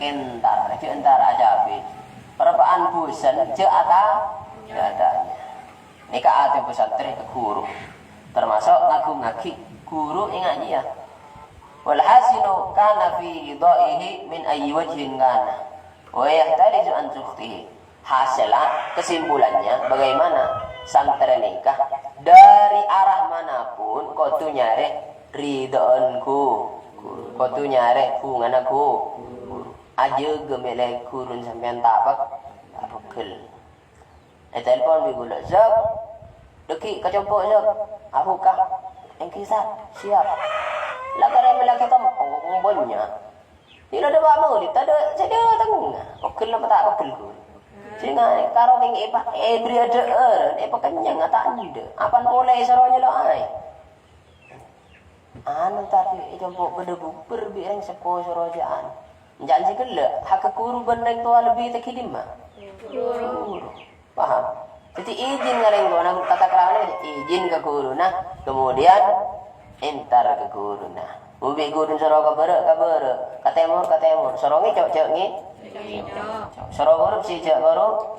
èntar, jhâ' èntar acabis. Parpa'an bhusen, jhâ' ata-, jhâ' atanya. Nèka adab santrè ka ghuru. Termasuk ngaghungngaghi ghuru è ngajhiyân. Walhasilu kana fi ridaihi min ayyi wajhin kana. Wa yahtarizu an sukhtihi. Hasèlla, kesimpulannya, bagaimana santrè nèka dari arah manapun kodhu nyarè ridho'na ghu-, ghu-, kodhu nyarè bhungana ghu-, ghu-, ajâgâ mèlè ghuruna sampèyan ta' pek-, ta' pegghel. Ètelpon bi' ghulâ, "Zab, dâggi' ka compo', Zab." "Abu, Ka'." "Èngghi, Ustaz." "Siap." La karè mèlè ka compo', oh, bânnya'. Ila dâpa' maulid, tadâ' sè dâteng. Pegghel napa ta' pegghel, Bu? Sènga' karo kèng èpa-, èberri' adhâ'âr, èpakennyang, ta' endâ'. Apan polè èsoro nyèlo'aè. Anu, tadâ' è compo' bâdâ bubur bi' rèng seppo soro jâ'ân. Jâ'ân sè ghellâ', hakka ghuru bân rèng towa lebbi tèngghi dimma? Ghuru. Paham? Dhâddhi, ijin ka rèng towana, tata kramana, ijin ka ghuruna, kemudian entar ka ghuruna. Mon bi' ghuruna soro ka bârâ', ka bârâ', ka tèmor, ka tèmor, soro ngèco', jhâ' ngè-, soro korupsi, jhâ' korup-,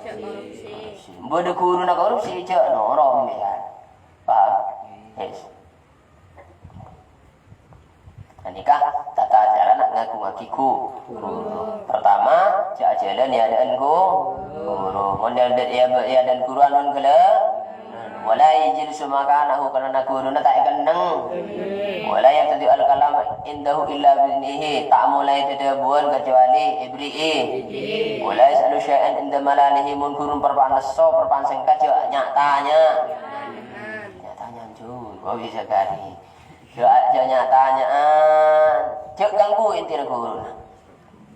bâdâ ghuruna korupsi, jhâ' noro' sampèyan. Paham? Yes. Nèka tata carana ngaghungngaghi ghu-, ghuru. Pertama, jhâ' ajhâlân è adâ'ân ghu-, ghuru. Mon è adâ', è adâ', è adâ'ân ghuru anon ghellâ'. Wala yajlisu makanahu, karana ghuruna ta' èkenneng. Wala yabtadi'u al-kalama indahu illa bi'idhnihi, ta' molaè dhâdhâbuwân kacobâli èberri'i. Wala yas'alu syai'an inda malalihi, mon ghuruna parpa'an lesso, parpa'an sengka, jhâ' nya-tanya. Nya-tanya, jhur, wa bisa kari. Jhâ', jhâ' nya-tanya'an, jhâ' ganggu intina ghuruna.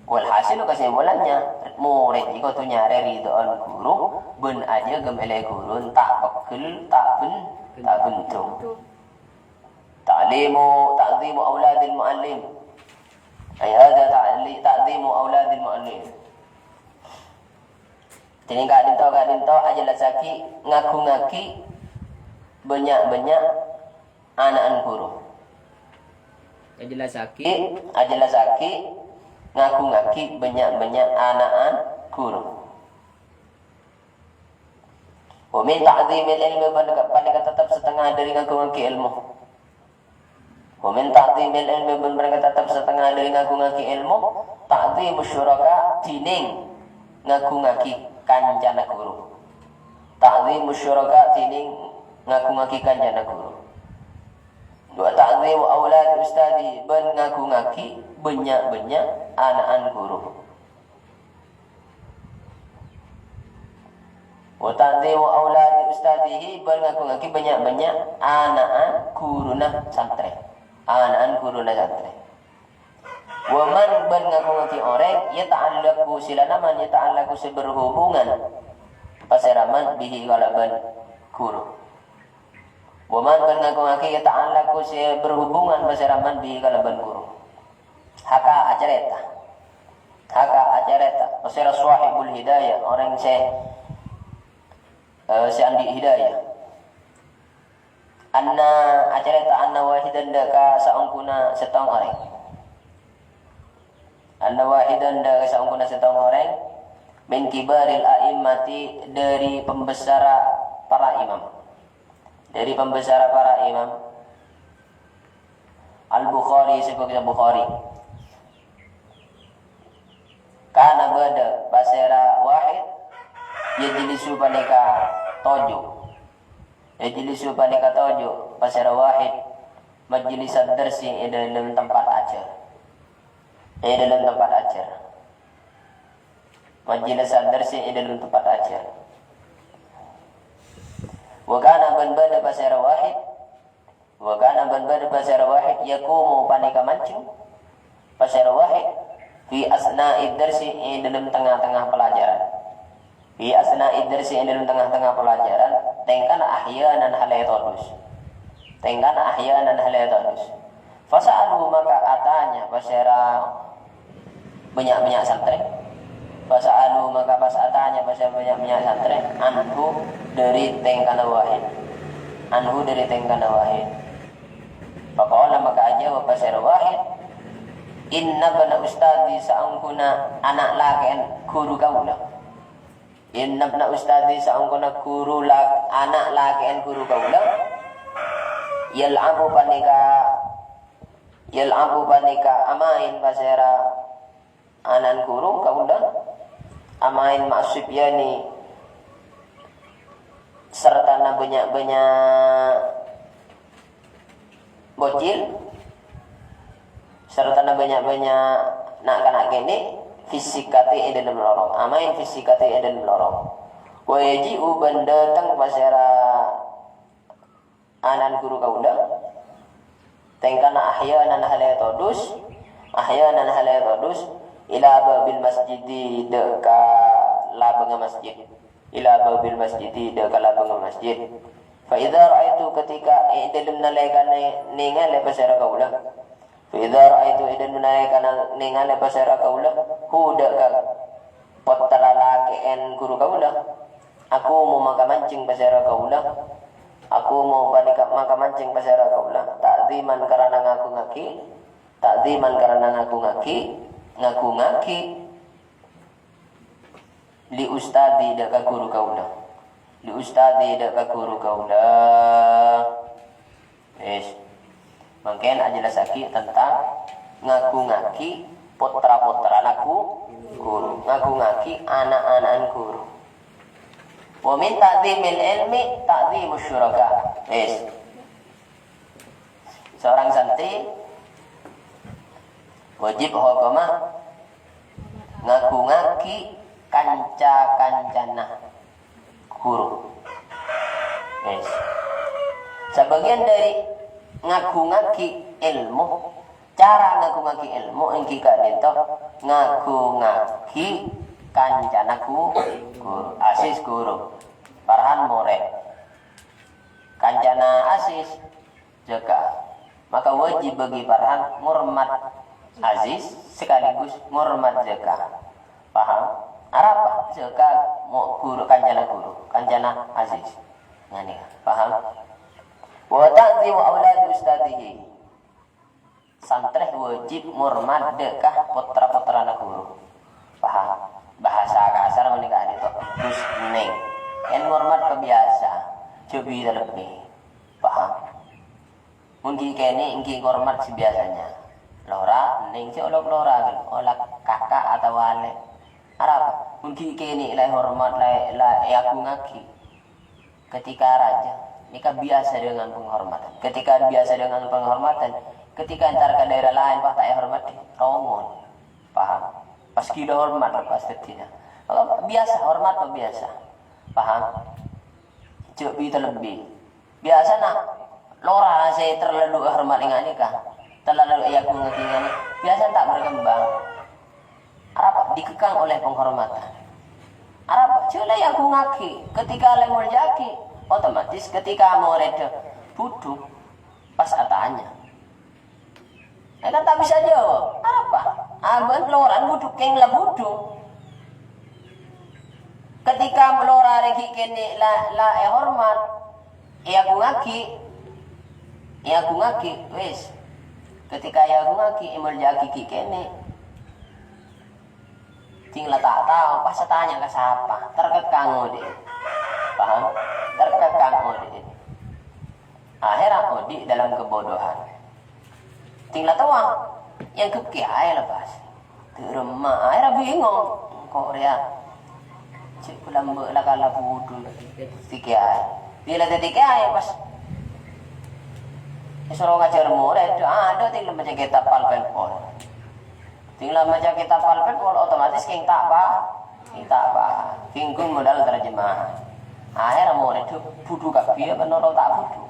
Walhasil, kesimpulannya, morèd kodhu nyarè ridho'na ghuru, bân ajâgâ mèlè ghuruna ta' pegghel, ta' bân-, ta' bendhung. Ta'limu, ta'dhimu auladil mu'allim. Ay hadza ta'li-, ta'dhimu auladil mu'allim. Dâddhi ka'dinto, ka'dinto ajellassaghi, ngaghungngaghi bânnya'-bânnya' ana'an ghuru. Ajellassaghi. Ajellassaghi, ngaghungngaghi bânnya'-bânnya' ana'an ghuru. Wa min ta'dhimil ilmi, bân ka-, panèka teptep satengnga dâri ngaghungngaghi èlmo. Wa min ta'dhimil ilmi, bân panèka teptep satengnga dâri ngaghungngaghi èlmo, ta'dhimus syuraka, dhinèng ngaghungngaghi kancana ghuru. Ta'dhimus syuraka, dhinèng ngaghungngaghi kancana ghuru. Wa ta'dhimu auladi ustadhihi, bân ngaghungngaghi bânnya'-bânnya' ana'an ghuru. Wa ta'dhimu auladi ustadhihi, bân ngaghungngaghi bânnya'-bânnya' ana'an ghuruna santrè. Ana'an ghuruna santrè. Wa man, bân ngaghungngaghi orèng, yata'allaqu, sè la naman, yata'allaqu, sè berhubungan, pasèra man, bihi, kalabân ghuru. Wa man, bân ngaghungngaghi, yata'allaqu, sè berhubungan, pasèra man, bihi, kalabân ghuru. Haka, acarèta. Haka, acarèta. Pasèra sahibul hidayah, orèng sè, eh, sè andi' hidayah. Anna, acarèta anna wahidan dâ' ka saongghuna sèttong orèng. Anna wahidan dâ' ka saongghuna sèttong orèng min kibaril a'immati, dâri pembesara para imam. Dâri pembesara para imam. Al-Bukhari, sè bâkto Bukhari. Kana bâdâ pasèra Wahid, yajlisu panèka toju'. Yajlisu panèka toju', pasèra Wahid, majlisad darsi, è dâlem tempat ajhâr. È dâlem tempat ajhâr. Majlisad darsi, è dâlem tempat ajhâr. Wa kana bân bâdâ pasèra Wahid, Wa kana bân bâdâ pasèra Wahid, yaqumu panèka manjeng. Pasèra Wahid, fi asna'id darsi, è dâlem tengnga-tengnga pelajaran. Fi asna'id darsi, è dâlem tengnga-tengnga pelajaran, tèngkana ahyanan halè todus. Tèngkana ahyanan halè todus. Fasa'alu, maka atanya pasèra bânnya'-bânnya' santrè. Fasa'alu, maka pas atanya pasèra bânnya'-bânnya' santrè, anhu, dâri tèngkana Wahid. Anhu, dâri tèngkana Wahid. Faqala, maka ajâwâb pasèra Wahid, "Inna ibna ustadzi, saongghuna ana' lakè'an ghuru kaulâ." "Inna ibna ustadzi, saongghuna ghuru la-, ana' lakè'an ghuru kaulâ, yal'abu panèka, yal'abu panèka amaèn pasèra ana'an ghuru kaulâ, amaèn ma'as sibyani, sartana bânnya'-bânnya' bocil, sartana bânnya'-bânnya' na'-kana' kènè', fis sikkati, è dâlem lorong. Amaèn fis sikkati, è dâlem lorong. Wa yaji'u, bân dâteng pasèra ana'an ghuru kaulâ, tèngkana ahyanan halè todus, ahyanan halè todus, ila babil masjidi, dâ' ka labângnga masjid. Ila babil masjidi, dâ' ka labângnga masjid. Fa idza ra'aitu, ketika è dâlem nalèkana nèngalè pasèra kaulâ. Fa idza ra'aitu, è dâlem nalèkana nèngalè pasèra kaulâ, hu, dâ' ka pottra lakè'an ghuru kaulâ. Aqumu, maka manjeng pasèra kaulâ. Aqumu panèka maka manjeng pasèra kaulâ. Ta'dziman karana ngaghungaghi. Ta'dziman karana ngaghungaghi. Ngaghungaghi. Li ustadzi, dâ' ka ghuru kaulâ. Li ustadzi, dâ' ka ghuru kaulâ. Wis. Mangkèn ajellassaghi tentang ngaghungaghi potra-potrana ghu-, ghuru, ngaghungaghi ana'-ana'an ghuru. Wa min ta'dzimil ilmi ta'dzimus syuraka. Wis. Seorang santri wajib hokomma ngaghungaghi kanca-kancana ghuru. Yes. Sabâgiyân dâri ngaghungaghi èlmo, cara ngaghungaghi èlmo èngghi ka'dinto ngaghungaghi kancana ghu-, ghuru, aziz ghuru, Farhan morèd. Kancana aziz, Zaka. Maka wajib bagi Farhan ngormat Aziz sekaligus ngormat Zaka. Paham? Arapa? Zaka mo-, ghuru, kancana ghuru, kancana Aziz. Ngene, paham? Wa ta'zimu auladi ustadzihi. Santrè wajib ngormat dâ' ka potra-potrana ghuru. Paham? Bahasa kasar panèka adinto, Gus Neng. Yen ngormat ka biyasa, jhâ' bi' lebbi. Paham? Mon ghi' kènè' èngghi ngormat sabiyasana. Lora, nèng sè olok lora, ghân, olok kaka' otabâ alè'. Arapa? Mon ghi' kènè' la èhormat, la, la èagungaghi. Ketika raja, nèka biasa dengan penghormatan. Ketika biasa dengan penghormatan, ketika entar ka daerah laèn, pas ta' èhormadhi, rongon. Paham? Pas gila hormat, pas dhâddhina. Maka biasa, hormat kok biasa. Paham? Jhâ' bi' lebbi. Biyasana lora sè terlalu hormat ènga' nèka, terlalu èagungaghi ènga' nèka, biyasana ta' berkembang. Arapa? Dikekang oleh penghormatan. Arapa? Jhâ' la èagungaghi. Ketika la èmolja'aghi, otomatis ketika morèdda budhu, pas atanya. Ya kan, ta' bisa jawab. Arapa? Abâ' lorana budhu, kèng la budhu. Ketika lora rè ghi' kènè' la, la èhormat, èagungaghi, Èagungngaghi, wis. Ketika èagungngaghi, èmolja'aghi ghi' kènè'. Dhing la ta' tao, pas atanya ka sapa, terkekang odi'. Paham? Terkekang odi'. Akhirnya odi' dalam kebodohan. Dhing la towa, èangghep kèyaè la pas. Dâ' remma, akhirnya bingung. Engko' rèya, cè' bulâ emba' la kala budhu, dhâddhi kèyaè. Bilâ dhâddhi kèyaè, pas èsoro ngajhâr morèd, adâ' dhing la maca kètab Al-Balbal. Dhing la maca kètab Al-Balbal, otomatis kèng ta' pa-, kèng ta' paham. Kèng ghun modal terjemahan. Akhirnya morèd budhu kabbhi, apa noro' ta' budhu?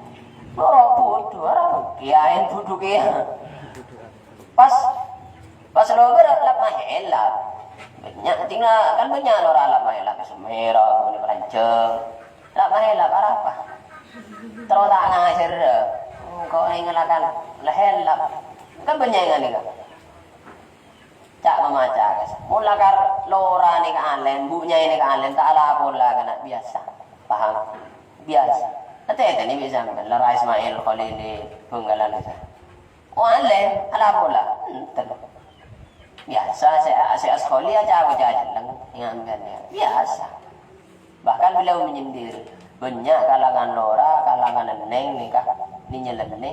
Noro' budhu, ora kèyaè budhu kèya. Pas, pas lobâr lap mahèlap. Bânnya', dhing la, kan bânnya' lora lap mahèlap, Semèra, Gunung Ranjeng. Lap mahèlap, arapa? Terro ta' ngajhâr. Engko' èngalakan la hèlap. Kan bânnya' èngana ka. Ca' mamaca, guys. Mon lakar lora nèka alèm, bu' nyaè nèka alèm, ta' ala-pola kana biyasa. Paham? Biyasa. Atè-atè nè bisa, lora Ismail Khalili Benggalan bisa. Oh, alèm, ala-pola. Enten. Biyasa, sè, sè Askholi aca-, aca-, ajhâlâng, ngambil ya. Biyasa. Bahkan beliau menyindir, bânnya' kalangan lora, kalangan ennèng nèka, nènyèlènnè.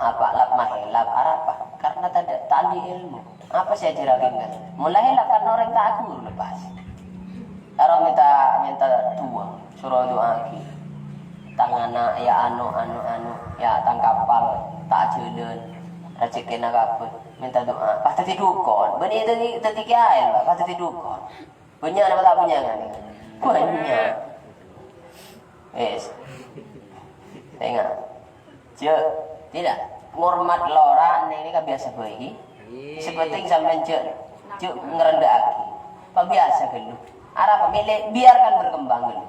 Apa lap mahèlap, arapa? Karena tidak tali ilmu. Apa sè ajhârraghi, kan? Mon la hèlap kan orèng ta' ghuru lepas. Karo mènta, mènta du'a, soro du'aaghi. Tang ana', ya anu, anu, anu, ya tang kapal, ta' ajhâlân, rajhekkèna kabut, mènta du'a. Pas dhâddhi dhukon, bânnè dhâddhi, dhâddhi kèyaè, pas dhâddhi dhukon. Bânnya' napa ta' bânnya', kan? Bânnya'. Wis. Enga'. Jhâ', tidak. Ngormat lora nèka biyasa bhâi. Sè pentèng sampèyan jhâ', jhâ' ngarendhâ'aghi. Pabiyasa ghâllu. Arapa mèlè, biarkan berkembang ghâllu.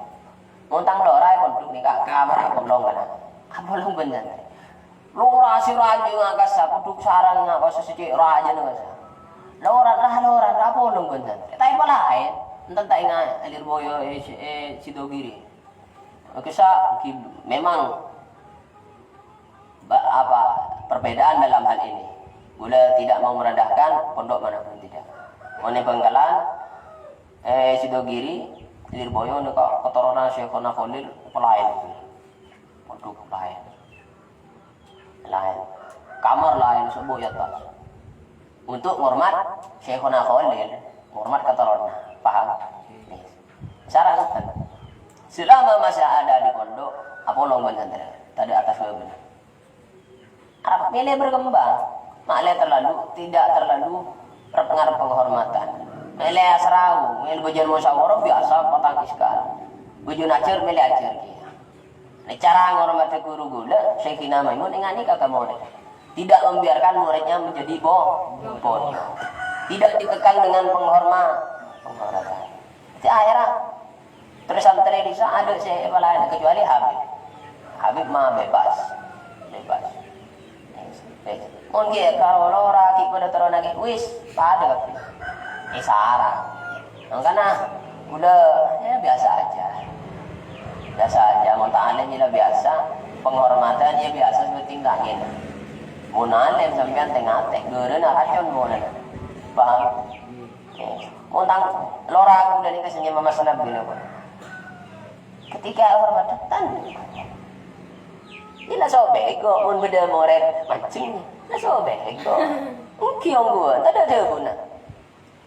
Mon tang lora è pondhuk nèka, kamar apolong kana. Apolong bhender. Lora sè rajâ ngakasa, pondhuk sareng ngakasa, sè cè' rajâna kasa. Lora, ra lora, ra apolong bhender. È taèpa laèn, enten ta' enga' è Lirboyo, è, è Sidogiri. Oke, sa-, ki-, memang ba-, apa, perbedaan dalam hal ini. Ghulâ tidak mau merendahkan pondok manapun tidak. Mon è Bangkalan, è Sidogiri, Lirboyo nèka keturunan Syekhona Kholil, apa laèn. Pondhuk laèn. Laèn. Kamar laèn, sè bhâi atas. Untuk ngormat Syekhona Kholil, ngormat keturunan. Paham? Nih. Syarat kan? Selama masih ada di pondok, apolong bân santrè. Tadâ' atas bâbâna. Arapa mèlè berkembang. Ma'lè terlalu, tidak terlalu rep-, ngarep penghormatan. Mèlè asrau, mèlè bâjâna musyawarah biasa, patang iskal. Bâjâna ajhâr, mèlè ajhâr kèya. Nah, cara ngormatè ghuru ghulâ, Syekhina Maimun, enga' nèka ka morèd. Tidak membiarkan muridnya menjadi bo-, bodoh. Tidak dikekang dengan penghorma-, penghormatan. Jadi akhirnya, terus santrè bisa ada sè lain kecuali Habib. Habib mah bebas. Bebas. Mon ghi' karo lora ghi' padâ terrona ghi' wis padâ kabbhi. Èsarang. Mangkana, ghulâ, ya, biasa aja. Biasa aja, mon ta' alèm ya biasa, penghormatan ya biasa, sè pentèng ta' ngènè. Mon alèm sampèyan tè-ngatè, ghârâna racon monana. Paham? Mon tang lora ghulâ nèka sè nyèma Mas Nabil napa? Ketika hormat, tandhâ. Iyâ la sobhèko, mon bâdâ morèd mancèng, la sobhèko. Èngghi ongghuwân, tadâ' dhâbuna.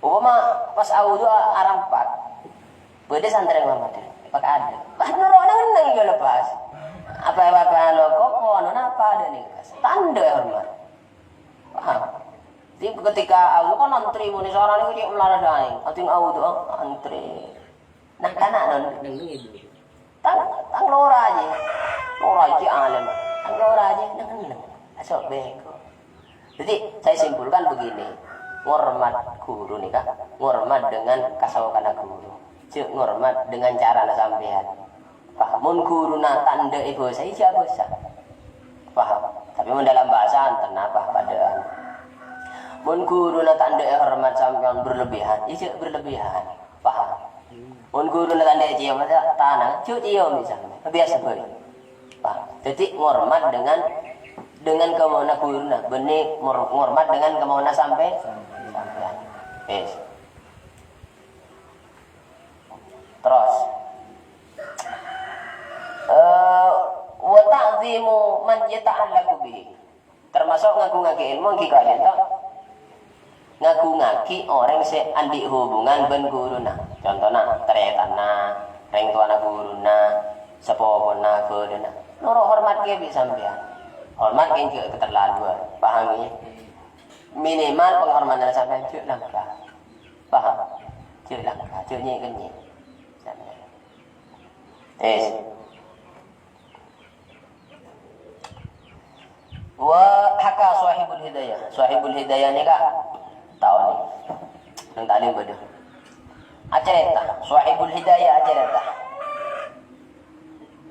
Opama pas awudu a-, arampak, bâdâ santrè ngormat, pakadâ. Pas noro' neng-enneng jâ lepas. Apa-apa lo kok, kono napa adâ' nèka? Tandhâ hormat. Paham? Jadi ketika awudu kan antri, mon è sarana nèko cè' mlarat aèng. Ating awudu, ah, antri. Nah, kana' non. Neng-enneng ibu. Tang, tang lora jâ. Lora jâ alèm. Tang lora jâ neng-enneng. Asobhèko. Jadi, saya simpulkan begini. Ngormat ghuru nèka, ngormat dengan kasaokanna ghuru. Jhâ' ngormat dengan carana sampèyan. Paham? Mon ghuruna ta' endâ' è bhâsa, jhâ' bhâsa. Paham? Tapè mon dalam bahasa, enten apa padâ'ân. Mon ghuruna ta' endâ' è hormat sampèyan berlebihan, jhâ' berlebihan. Paham? Mon ghuruna ta' endâ' è cèyom, ta-, tanang, jhâ' cèyom, misalnya. Biasa bhâi. Paham? Dhâddhi ngormat dengan, dengan kamaona ghuruna, bânnè ngor-, ngormat dengan kamaona sampè-, sampèyan. Wis. Terros. Eh, wa ta'dhimu man yata'allaqu bihi. Termasuk ngaghungaghi èlmo ghi' kalian, to? Ngaghungaghi orèng sè andi' hubungan bân ghuruna. Contona, tarètanna, rèng towana ghuruna, sapopona, bâdâna. Noro' hormat kèya bi' sampèyan. Hormat kèya jhâ' keterlaluan. Paham, ya? Minimal penghormatan sampèyan jhâ' langka. Paham? Jhâ' langka, jhâ' nyè'-kennyè'. Sampèyan. Wis. Wa haka Shahibul Hidayah. Shahibul Hidayah nèka tao nè. Neng ta'lim bâdâ. Acarèta, Shahibul Hidayah acarèta.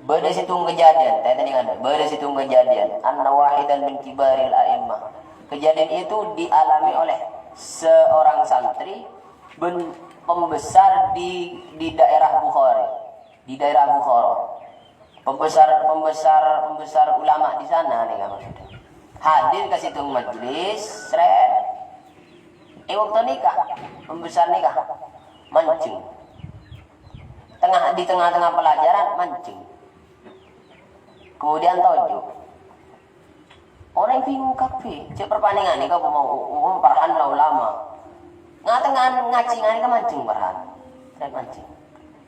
Bâdâ sèttong kejadian, tètè nèng ada. Bâdâ sèttong kejadian. Anna wahidan min kibaril a'immah. Kejadian itu dialami oleh seorang santri bân pembesar di, di daerah Bukhara. Di daerah Bukhara. Pembesar, pembesar, pembesar ulama di sana nèka maksudnya. Hadir ka sèttong majelis, srèt. È bâkto nèka, pembesar nèka mancèng. Tengah, di tengah-tengah pelajaran, mancèng. Kemudian toju'. Orèng bingung kabbhi, cè' parpanèngan nèka apa mau, oh, parhan la ulama. Nga-, tengah ngajhi nganèka mancèng parhan. Kan mancèng.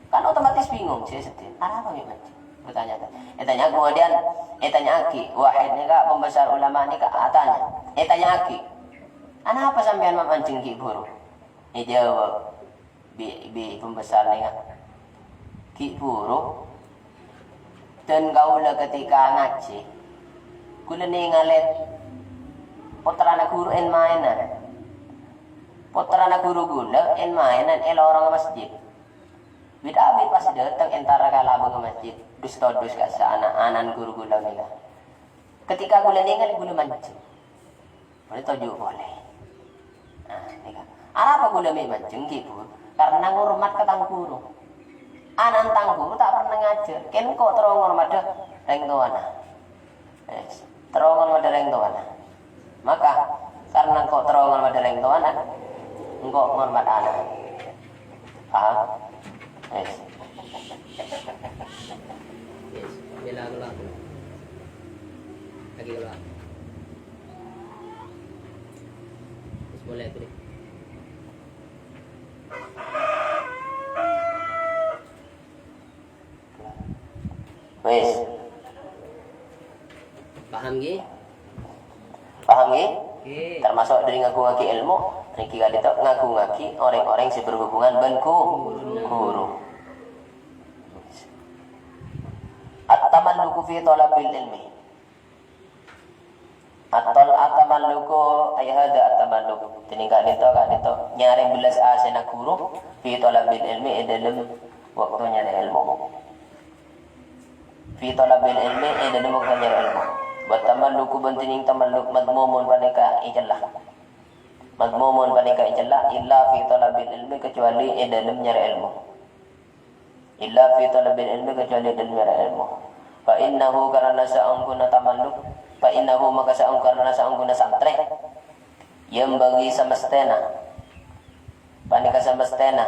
Kan otomatis bingung, sè sedih. Arapa mè' mancèng? Bertanya-tanya. Ètanya kemudian, ètanya'aghi. Wahid nèka pembesar ulama nèka atanya. Ètanya'aghi. "Anapa sampèyan ma-, mancèng ghi' buru?" Èjâwâb bi', bi' pembesar nèka. "Ghi' buru. Dan kaulâ ketika ngajhi, kaulâ nèngalè pottrana ghuru en-maènan. Pottrana ghuru kaulâ en-maènan è lorong masjid. Bit-abit pas dâteng entara ka labâng masjid, dus-todus ka sa-, ana'-ana'na ghuru kaulâ nèka. Ketika kaulâ nèngalè, kaulâ mancèng." Polè toju' polè. Nah, nèka. Arapa kaulâ mè' mancèng ghi' buru? Karena ngormat ka tang ghuru. Ana'na tang ghuru ta' pernah ngajhâr. Kèng engko' terro ngormadhâ rèng towana. Yes. Terro ngormadhâ rèng towana. Maka, karena engko' terro ngormadhâ rèng towana, engko' ngormat ana'. Paham? Yes. Yes. Bella keluar. Lagi keluar. Wis, mulai, Bro. Wis. Paham, ngghi? Paham, ngghi? Ngghi. Termasuk dâri ngaghungaghi èlmo, nèka ka'dinto ngaghungaghi orèng-orèng sè berhubungan bân ghu-, ghuru. At-tamalluku fi thalabil ilmi. Atol atamalluku, ay hadha atamalluk. Dâddhi ka'dinto, ka'dinto nyarè bellas asèna ghuru, fi thalabil ilmi, è dâlem bâkto nyarè èlmo. Fi thalabil ilmi, è dâlem bâkto nyarè èlmo. Wa tamalluku bân dâddhi tamalluk madhmumun panèka ècella. Madhmumun panèka ècella, illa fi thalabil ilmi, kecuali è dâlem nyarè èlmo. Illa fi thalabil ilmi, kecuali dâlem nyarè èlmo. Fa innahu, karana saongghuna tamalluk, fa innahu, maka saong-, karana saongghuna santrè. Yanbaghi, samastèna. Panèka samastèna.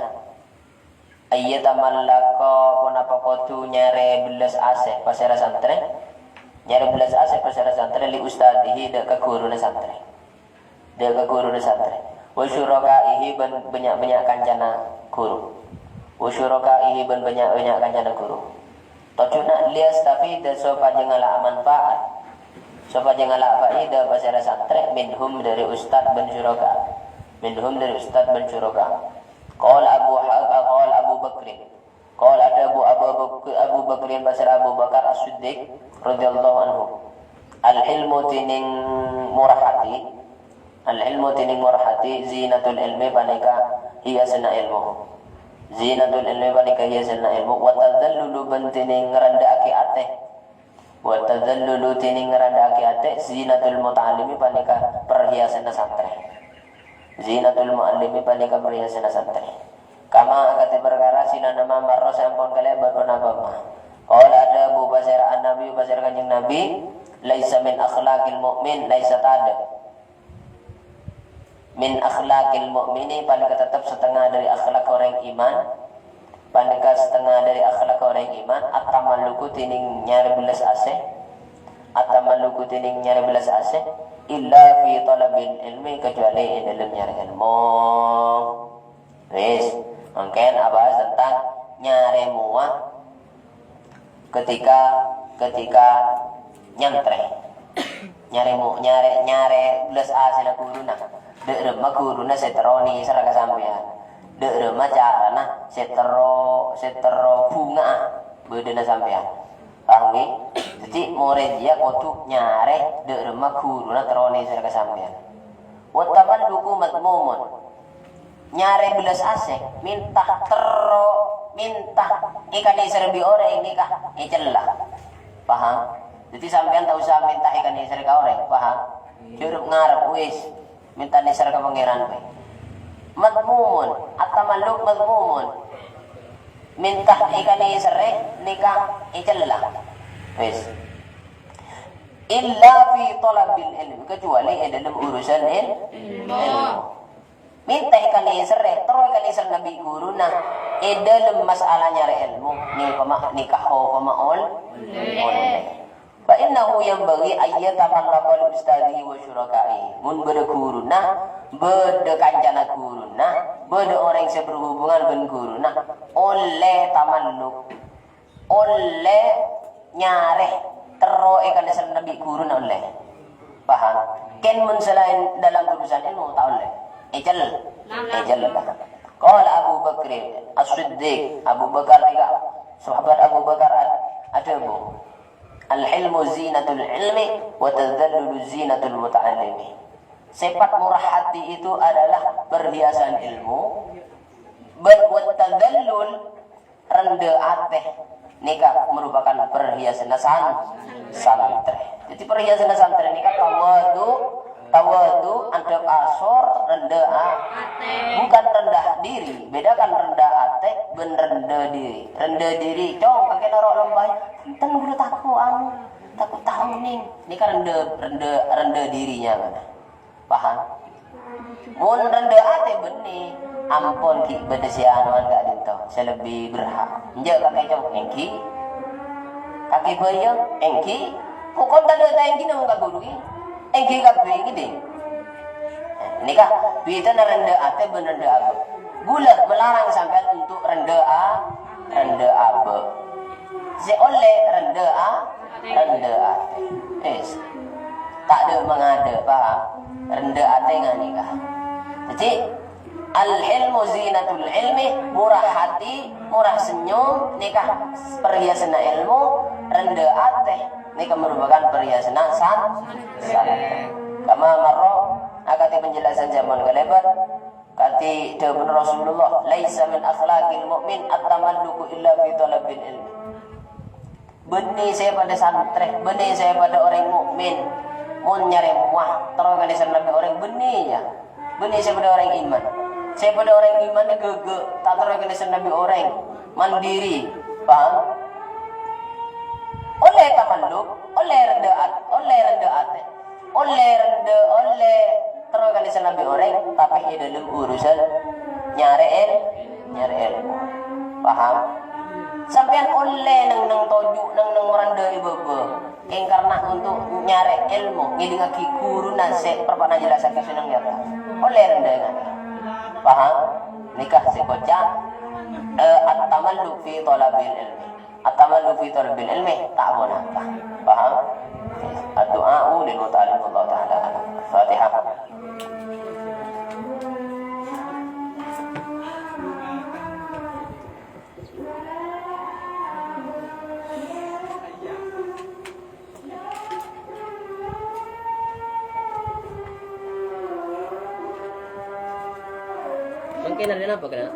Ayyatamallaka, ponapa kodhu nyarè bellas asè, pasèra santrè? Nyarè bellas asè, pasèra santrè, li ustadzihi, dâ' ka ghuruna santrè. Dâ' ka ghuruna santrè. Wa syurakaihi bân bânnya'-bânnya' kancana ghuru. Wa syurakaihi bân bânnya'-bânnya' kancana ghuru. Tojjhuna liyastafida sopajâ ngala' manfaat. Sopajâ ngala' faèdah pasèra santrè minhum dâri ustad bân syuraka. Minhum dâri ustad bân syuraka. Qala Abu Ha-, qala Abu Bakrin. Qala adhâbu Abu Bak-, Abu Bakrin, pasèra Abu Bakar As-Siddiq radhiyallahu anhu. Al-hilmu dâddhi mora hati, al-hilmu dâddhi mora hati, zinatul ilmi panèka hiasanna èlmo. Zinatul ilmi panèka hiasanna èlmo, wa tadzallulu bân dâddhi ngrendhâ'aghi atè. Wa tadzallulu dâddhi ngrendhâ'aghi atè, zinatul muta'allimi panèka perhiasanna santrè. Zinatul mu'allimi panèka perhiasanna santrè. Kama akadhi parkara zinana ma marra sè ampon kalèbât ponapa ma. Qala, adhâbu pasèra An-Nabi, pasèra Kanjeng Nabi, "Laisa min akhlaqil mu'min," laisa tadâ'. "Min akhlaqil mu'mini," panèka tetep satengnga dâri akhlak orèng iman. Panèka satengnga dâri akhlak orèng iman, at-tamalluku dhinèng nyarè bellas asè. At-tamalluku dhinèng nyarè bellas asè, "illa fi thalabil ilmi," kecuali è dâlem nyarè èlmo. Wis, mangkèn abahas tentang nyarè mowa ketika, ketika nyantrè. Nyarè mo-, nyarè, nyarè bellas asèna ghuruna. Dâ' remma ghuruna sè terro nèser ka sampèyan. Dâ' remma carana sè terro, sè terro bhunga'a bâdâna sampèyan. Paham, ghi? Dhâddhi, morèd jiyâ kodhu nyarè dâ' remma ghuruna terro nèser ka sampèyan. "Wat tamalluku madhmumun." Nyarè bellas asè, mènta terro, mènta èkanèser bi' orèng nèka ècella. Paham? Dhâddhi sampèyan ta' osa mènta èkanèser ka orèng, paham? Jhâ' ngarep, wis, mènta nèser ka Pangèran bhâi. Madhmumun, at-tamalluk madhmumun. Mènta èkanèserrè nèka ècella. Wis. "Illa fi thalabil ilmi," kecuali è dâlem urusan il-, ilmu. Mènta èkanèserrè, terro èkanèserrè bi' ghuruna è dâlem masalah nyarè èlmo, nè pama-, nèka hokoma ol-, ollè. "Fa innahu yanbaghi an yatamallaka li ustadzihi wa syuraka'ihi." Mon bâdâ ghuruna, bâdâ kancana ghuruna, bâdâ orèng sè berhubungan bân ghuruna, ollè tamalluk. Ollè nyarè terro èkanèserrè bi' ghuruna ollè. Paham? Kèng mon salaèn dâlem urusan èlmo ta' ollè. Ècel. Ècel. Qala Abu Bakr As-Siddiq, Abu Bakar nèka, sahabat Abu Bakar ad-, adhâbu, "Al-hilmu zinatul ilmi, wa tadzallulu zinatul muta'allimi." Sifat murah hati itu adalah perhiasan ilmu, bân wa tadzallul, rendah atè nèka merupakan perhiasanna san-, santrè. Jadi, perhiasanna santrè nèka tawadu, tawadu, andhâp asor, rendah a-, bukan rendah diri. Bedakan rendah atè bân rendah diri. Rendah diri, cong, kakè noro' lambâi. Enten ghulâ tako', anu, tako' ta' onèng. Nèka rendah, rendah, rendah dirinya, kan? Paham? Mon rendah atè bânnè, ampon ghi' bâdâ sè anowan ka'dinto, sè lebbi berhak. Enjâ' kakè cong, èngghi. Kakè bhâjâng, èngghi. Pokok tadâ' ta' èngghina mon ka ghuru ghi. Èngghi kabbhi ghi, ding. Nèka bhidhâna rendah atè bân rendah abâ'. Ghulâ melarang sampèyan untuk rendah a-, rendah abâ'. Sè ollè rendah a-, rendah atè. Wis. Tadâ' mangadâ', paham? Rendah atè nganèka. Jadi, al-hilmu zinatul ilmi, murah hati, murah senyum, nèka perhiasanna ilmu, rendah atè, nèka merupakan perhiasanna san-, santrè. Kama marra, akadhi penjelasan sè ampon kalèbât, Kadhi dhâbuna Rasulullah, "Laisa min akhlaqil mu'min at-tamalluku illa fi thalabil ilmi." Bânnè sè padâ santrè, bânnè sè padâ orèng mukmin. Mon nyarè mowa, terro kanèserrè bi' orèng, bânnè, yâ. Bânnè sè padâ orèng iman. Sè padâ orèng iman ghâghâ, ta' terro kanèserrè bi' orèng. Mandiri. Paham? Ollè tamalluk, ollè rendah at-, ollè rendah atè. Ollè rendah, ollè terro kanèserrè bi' orèng, tapè è dâlem urusan nyarè èl-, nyarè èlmo. Paham? Sampèyan ollè neng-neng toju', neng-neng rendah è bâbâ. Kèng karna untuk nyarè èlmo, ngèdingaghi ghuruna sè parpa'na jellassaghi sè neng è attas. Ollè rendah nganè. Paham? Nèka sè koca', eh, at-tamalluk fi thalabil ilmi. At-tamalluku fi thalabil ilmi, ta' ponapa. Paham? Ad-du'a'u lil muta'allim, wallahu ta'ala a'lam. Fatihah. Mungkin ada apa kena?